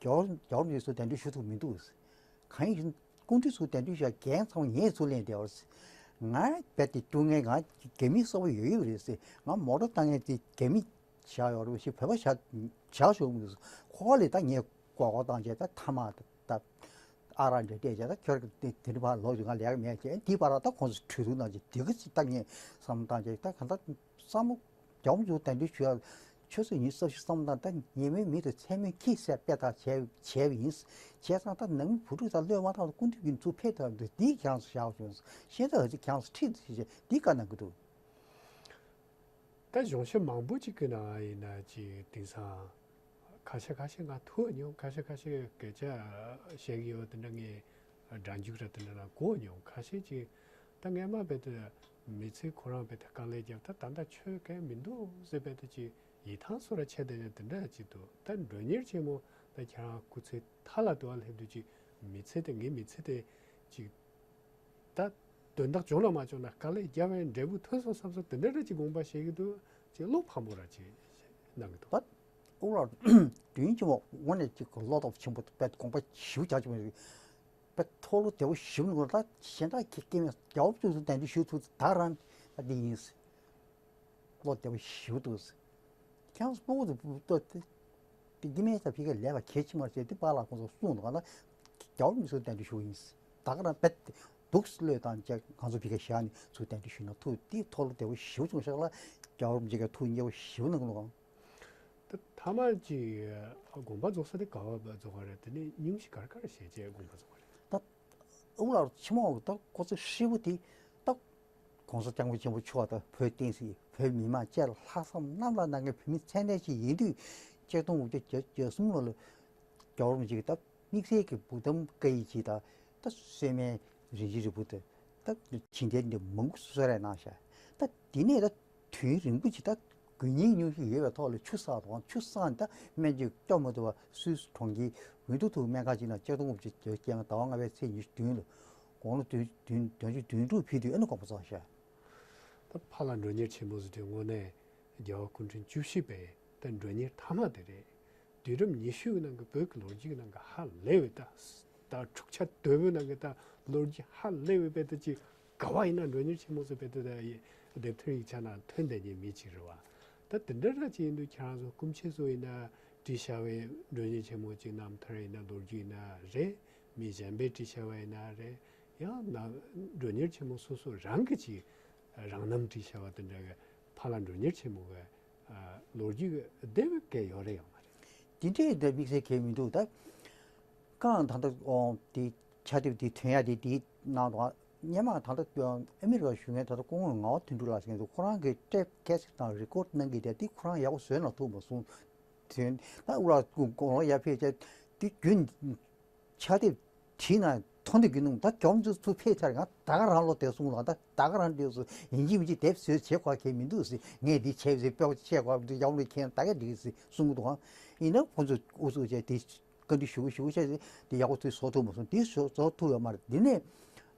རྒྱལ་བ་རྒྱལ་བ་མཆོག་ཚོ་གདན་འདྲེན་ཞུ་ཐུབ་མི་འདུག་གང་ཡིན་ཟེར་ན་སྐུ་མདུན་ཚོ་གདན་འདྲེན་ཞུ་ཡ་འགན་ཚང་མ་ངས་ཚུར་ལེན་བསྡད་པ་རེད། ང་རྦད་དེ་སྐྱོ་ངལ་ང་རྒྱ་མིའི་གསོ་བ་ཡོད་ཡོད་རེད་ཟེར། ང་མོ་ཊ་བཏང་མཁན་དེ་རྒྱ་མི་བཞག་ཡོད་རེད་ཞེས་བོད་པ་བཞག་བཞག་ཆོག་མི་འདུག་ཁོ་ལས་ད་ངས་མགོ་སྐོར་བཏང་བྱས་ད་ཐ་མག་ད་ཨ་རག་འདྲ་སྤྲད་བྱས་ད་ཁྱོད་དེ་དེ་འདྲ་ཕར་ལོག་ཅིག་ང་ལས་ཀ་མེད་བྱས། དེའི་བར་ལ་ད་ཁོང་ཚོ་གྲོས་བསྡུར་གནང་བྱས་དེ་ག་ཅིག་ད་ངས་བསམ་བློ་བཏང་བྱས་ད་གང་ལྟར་བསམ་བློ་རྒྱལ་བ་མཆོག་གདན་འདྲེན་ཞུ་ཡ་ཆུ་ཚོད་ཉི་ཤུ་རྩ་བཞི་བསམ་བློ་བཏང་། ད་ཉེ་མོའི་མི་དང་མཚན་མོའི་ཁྱི་ཟས་དཔེ་ཐག་བྱས་བྱས་པ་ཡིན། བྱས་ཙང་ད་ནང་མི་བུ་ཕྲུག་དང་བློས་མ་བཏང་བར་སྐུ་མདུན་གྱི་ཚུར་ཕེབས་ཐུབ་འདུག་འདིའི་ཁྱེད་རང་ཚོ་བཞག་བྱུང་། ཤེས་ད་ཨ་ཙི་ཁྱེད་རང་ཚོ་ཁྲིད་ཟེར་བྱས་འདི་བཀའ་གནང་གི་འདུག་ད་གཞུང་ཞབས་མང་པོ་ཅིག་གི་ནང་ཡིན་ན་ཅིག་དེང་སང་ཁ་ཤས་ཁ་ཤས་ང་ཐུག་མྱོང་། ཁ་ཤས་ཁ་ཤས་སྐད་ཆ་བཤད་ཀྱི་ཡོད། དེ་འདྲ་ངས་སྒྲ་འཇུག་ར་དེ་འདྲ་ལ་གོ་མྱོང་། ཁ་ཤས་ཅིག་ད་སྔས་མ་བས་དེ་མི་ཚེ་ཁོ་རང་བས་དེ་དཀའ་ལས་བརྒྱབ། ད་ད་ལྟ་ཆོས་གང་མི་འདུག་ཟེར་བས་དེ་ཅིག་ཡིད་ཐང་སོ་ར་ཆད་དེ་ནས་དེ་འདྲ་ཅིག་འདུག་ད་མགྲོན་གཉེར་ཆེན་མོ་ད་ཁྱེད་རང་སྐུ་ཚེ་མཐའ་ལ་དུ་བ་སླེབས་དུས་ཅིག་མི་ཚེ་དེ་ངའི་མི་ཚེ་དེ་ཅིག་ད་དོན་དག་བྱུང་ན་མ་བྱུང་ན་དཀའ་ལས་རྒྱབ་པའི་འབྲས་བུ་ཐོན་སོང་བསམ་སོང་། དེ་འདྲ་རེ་ཅིག་དགོངས་པ་བཞེས་ཀྱི་འདུག་ཅེས་བློ་ཕམ་པོ་ར་ཅིག་གནང་གི་འདུག་ད་ཨོ་ལགས་དོན་ཆེན་མོ་དངོས་གནས་ཅིག་བློ་སྟོབས་ཆེན་པོ་དཔེ་དགོངས་པ་ཞེ་པོ་རྒྱག་ཅིག་མ་རེད། དཔེ་ཐུགས་བློ་བདེ་པོ་ཞེ་པོ་གནང་གི་འདུག་ད་གཞན་དག་གི་སྐྱེ་དམན་རྒྱལ་བ་ཕྱོགས་སུ་གདན་འདྲེན་ཞུ་ཐུབ་ད་རང་ད་འདི་ཡིན། བློ་བདེ་པོ་ཞེ་པོ་འདུག་ཁྱེད་རང་ཚོ་སྤུ་གུ་ཚོ་ལྟོས་ཏེ། དེ་སྐྱེ་དམན་ས་ཕ་གིར་ལས་ཀ་གལ་ཆེ་མ་རེད་ཟེར་དེ་པཱ་ལགས་ཁོང་ཚོ་གསུངས་འདུག་ག་ན། རྒྱལ་བ་མི་སུ་གདན་འདྲེན་ཞུ་ཡིན། ད་ག་རང་རྦད་དེ་འདུག་སེ་བློས་བཏང་བྱས་ང་ཚོ་ཕ་གིར་བཞག་ནས་ཚུར་གདན་འདྲེན་ཞུས་ན་ཐུག་དེ་ཐུགས་བློ་བདེ་པོ་ཞེ་པོ་བྱུང་ཤག་ལ། རྒྱལ་བ་རིན་པོ་ཆེ་གིས་ཐུགས་མཉེས་པོ་ཞེ་པོ་གནང་གི་འདུག་ག་ད་ཐ་མ་ཅིག་དགོངས་པ་རྫོགས་ས་དེ་ག་བ་རྫོགས་པ་རེད། དེ་ནས་སྙུང་གཞི་ག་རེ་ག་རེ་བྱས་བྱས་དགོངས་པ་རྫོགས་པ་རེད། ད་ཨ་ཁུ་ལགས་ཆེན་མོ་ད་ཁོ་ཚོ་ཧྲིལ་པོ་དེ་ད། ༸གོང་ས་༸སྐྱབས་མགོན་ཆེན་པོ་མཆོག་དང་བོད་བསྟན་སྲིད། བོད་མི་མང་བཅས་ལ་ལྷག་བསམ་རྣམ་དག་གནང་མཁན་བོད་མི་ཚད་ལྡན་ཞིག་ཡིན་དུས། ཆིག་སྟོང་དགུ་བརྒྱ་བརྒྱད་ཅུ་གྱ་གསུམ་ལོ་ལ་རྒྱལ་བ་རིན་པོ་ཆེ་གིས་ད་དམིགས་བསལ་གྱི་བུ་དམ་བཀའ་ཡི་ཇི་ད་ད་གསོལ་སྨན་རིན་ཆེན་རིལ་བུ་དང་ད་བྱིན་རྟེན་འདི་མང་པོ་གསོལ་རས་གནང་ཤག་ད་འདི་ནས་ད་དུས་རིང་པོ་ཅིག་ད་དགུན་ཉིན་ཉུང་ཞིག་ཡོད་པའི་ཐོག་ལ་ཆུ་བསགས་དང་། ཆུ་བསགས་ནས་ད་སྨན་བཅོས་སྐྱོབ་མ་ཐུབ་པ་སུད་སི་གྲོང་ཁྱེར་ཝིན་ཊར་ཐུར་སྨན་ཁང་ཅིག་ནང་ཆིག་སྟོང་དགུ་བརྒྱ་བརྒྱད་ཅུ་གྱ་ལྔ་ཟླ་བ་ལྔ་པའི་ཚེས་ཉི་ཤུ་བདུན་ལ་དགུང་ལོ་བདུན་བདུན་བདུན་ཅུ་དོན་དྲུག་ཕེབས་དུས་ཨ་ནི་དགོངས་པ་རྫོགས་ཤག་ད་ཕ་ལ་མགྲོན་གཉེར་ཆེན་མོ་ཟེར་དུས་དངོས་གནས་རྒྱལ་བ་སྐུ་ཕྲེང་བཅུ་བཞི་པའི་ད་མགྲོན་གཉེར་མཐའ་མ་དེ་རེད། དུས་རབས་ཉི་ཤུའི་ནང་གི་བོད་ཀྱི་ལོ་རྒྱུས་ཀྱི་ནང་གི་ཧ་ལས་པའི་ད་ད་འཁྲུག་ཆ་དོད་པོའི་ནང་གི་ད་ལོ་རྒྱུས་ཧ་ལས་པའི་དཔེ་ད་ཅིག་ག་བ་ཡིན་ན་མགྲོན་གཉེར་ཆེན་མོ་ཟེར་བའི་དེ་ད་ཡི་ དེབ་ཐེར་ཡིག་ཆ་ནང་ཐོན་བསྡད་མཁན་མི་གཅིག་རེད་བ། ད་དེ་འདྲ་ར་ཅིག་ཡིན་དུས་ཁྱེད་རང་ཚོ་སྐུ་མཆེད་ཚོ་ཡིན་ན་བྲིས་བཞག་པའི་མགྲོན་གཉེར་ཆེན་མོ་གཅིག་རྣམ་ཐར་ཡིན་ན་ལོ་རྒྱུས་ཡིན་ན་རེད། མི་གཞན་པས་བྲིས་བཞག་པ་ཡིན་ན་རེད། ཡང་ན་མགྲོན་གཉེར་ཆེན་མོ་སོ་སོ་རང་གི་ཅིག་རང་རྣམ་བྲིས་བཞག་པ་དེ་འདྲ་གི་ཕ་ལྷ་མགྲོན་གཉེར་ཆེན་མོ་གི་ལོ་རྒྱུས་དེབ་སྐད་ཡོད་རེད་ཡོད་མ་རེད། དེ་འདྲའི་དེབ་དམིགས་བསལ་གང་མི་འདུག་ད། ཀང་ད་ལྟ་ཨོ་དེ་ཕྱག་དེབ་དེ་ཐོན་ཡ་དེ་དེའི་ནང་དུ་སྔོན་མ་ད་ལྟ་ཨ་མི་རི་ཀ་བཞུགས་མཁན་ད་ལྟ་སྐུ་ངོ་ངག་དབང་དོན་གྲུབ་ལགས་ཟེར་མཁན་དེ་ཁོ་རང་གི་ཊེབ་ཀེ་སེཊ་དང་རི་ཀོཌ་གནང་གི་དེ་དེ་ཁོ་རང་ཡག་པོ་བཟོས་ན་ཐུབ་མ་སོང་། དེ་ད་དབུ་ལགས་སྐུ་ངོ་ཡར་ཕེབས་བྱས་དེ་རྒྱུན་ཕྱག་དེབ་བྲིས་ན་ཐོན་དུ་གི་ནུང་ད་གྱོང་ཚོ་ཚུར་ཕེབས་ཚར་ཡང་ད་ག་རང་ལོ་དེ་གསུང་ལ་ད་ད་ག་རང་དེ་སུ་ཡིན་གཅིག་མིན་གཅིག་དེབ་བཟོས་བྱེད་དགོས་གལ་མི་འདུག་ཟེར། ངས་འདི་བྱས་ཟེར་དཔེ་བཤད་དགོས་འདུག་ཡག་པོ་མཁྱེན་ད་ག་འགྲིག་ཟེར་གསུང་གི་འདུག་ཡིན་ན་ཁོང་ཚོ་ཨུ་ཚུགས་བྱས་དེ་བཀའ་འདྲི་ཞུ་ཞུ་བྱས་ཏེ་ཡག་པོ་ཚུལ་བཟོ་ཐུབ་མ་སོང་། དེ་བཟོ་བཟོ་ཐུབ་ཡོད་མ་རེད། འདི་ནས་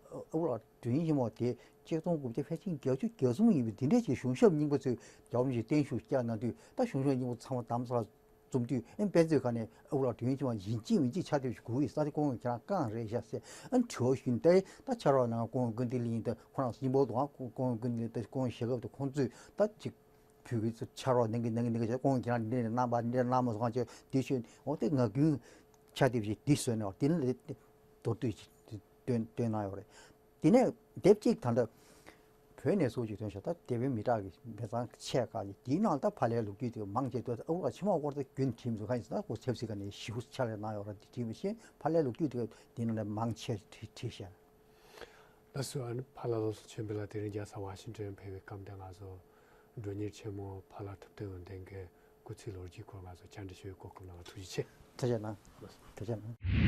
ཨ་ལགས་དོན་ཆེན་མོ་དེ་ཆིག་སྟོང་དགུ་བརྒྱ་ཕལ་ཆེར་བརྒྱད་ཅུ་གྱ་གསུམ་ཡིན་པའི་དེ་འདྲས་ཀྱི་གཞུང་ཞབས་རྙིང་པ་ཚོས་རྒྱལ་བ་རིན་པོ་ཆེ་བརྟན་བཞུགས་བསྐྱངས་གནང་དུས་ད་གཞུང་ཞབས་རྙིང་པ་ཚང་མ་དམ་སར་འཛོམས་དུས་ཨེ་དཔེ་མཛོད་ཁང་ནས་ཨ་ལགས་དོན་ཆེན་མོ་ཡིན་གཅིག་མིན་གཅིག་ཕྱག་དེབ་ཞིག་དགོས་ཡིན་ས་དེ་ཁོང་གིས་ཁྱེད་རང་བཀང་རེད་བཞག་ཟེར་ཨ་དྲི་བ་ཞུས་ནས་ད་ཕྱག་རོགས་གནང་ཁོང་གི་ཀུན་བདེ་གླིང་དང་ཁོ་རང་སྙིང་པོ་དང་ཁོང་གི་ཀུན་བདེ་གླིང་དང་ཁོང་ཞེ་སྐབས་དུ་ཁོང་ཚོས་ད་ཅིག་བོད་ཀྱི་ཕྱག་རོགས་གནང་གི་གནང་གི་གནང་གི་ཁོང་གིས་ཁྱེད་རང་འདི་འདྲ་གནང་བ་འདི་འདྲ་གནང་མ་སོང་ཁ་ཅིག་དེ་ཤོད་འོ་དེ་ངག་རྒྱུན་ཕྱག་དེབ་ཞིག་འདི་བཟོས་ནས་འོ་དེ་ནི་མདོར་བསྡུས་ཤིག་བཏོན་བཏོན་གནང་ཡོད་རེད། དེ་ནས་དེབ་གཅིག་ད་ལྟ་བོད་ནས་སོགས་ཀྱིས་ཐོན་ཤག་ད་དེ་བས་མི་དྲག་གི་མི་ཚང་ཆེ་ཁག་ཅིག་དེའི་ནང་ད་ཕ་ལྷའི་ལོ་རྒྱུས་དེ་མང་ཆེ་དུ་ཨ་ཕྱི་མ་སྐོར་དུ་རྒྱུན་བྲིས་མི་འདུག་ཁ་ཅིག་ད་ཁོ་ཆབ་སྲིད་ཁ་ནས་ཞིབ་ཆ་ལས་གནང་ཡོད་རེད། དེ་བྲིས་མི་ཤེས་ཕ་ལྷའི་ལོ་རྒྱུས་དེ་དེ་ནང་ནས་མང་ཆེ་བྲིས་བྲིས་ཤག་ལགས་སོ། ཨ་ནི་ཕ་ལྷ་བློ་བཟང་ཆོས་འཕེལ་ལགས་དེ་རིང་རྒྱལ་ས་ཝ་ཤིང་ཊོན་ཕེབས་པའི་སྐབས་འདིར་ང་ཚོ་མགྲོན་གཉེར་ཆེན་མོ་ཕ་ལྷ་ཐུབ་བསྟན་འོད་ལྡན་གྱི་སྐུ་ཚེའི་ལོ་རྒྱུས་སྐོར་ང་ཚོ་བཅར་འདྲི་ཞུ་བའི་གོ་སྐབས་གནང་བར་ཐུགས་རྗེ་ཆེ། ཐུགས་རྗེ་གནང་། ཐུགས་རྗེ་གནང་།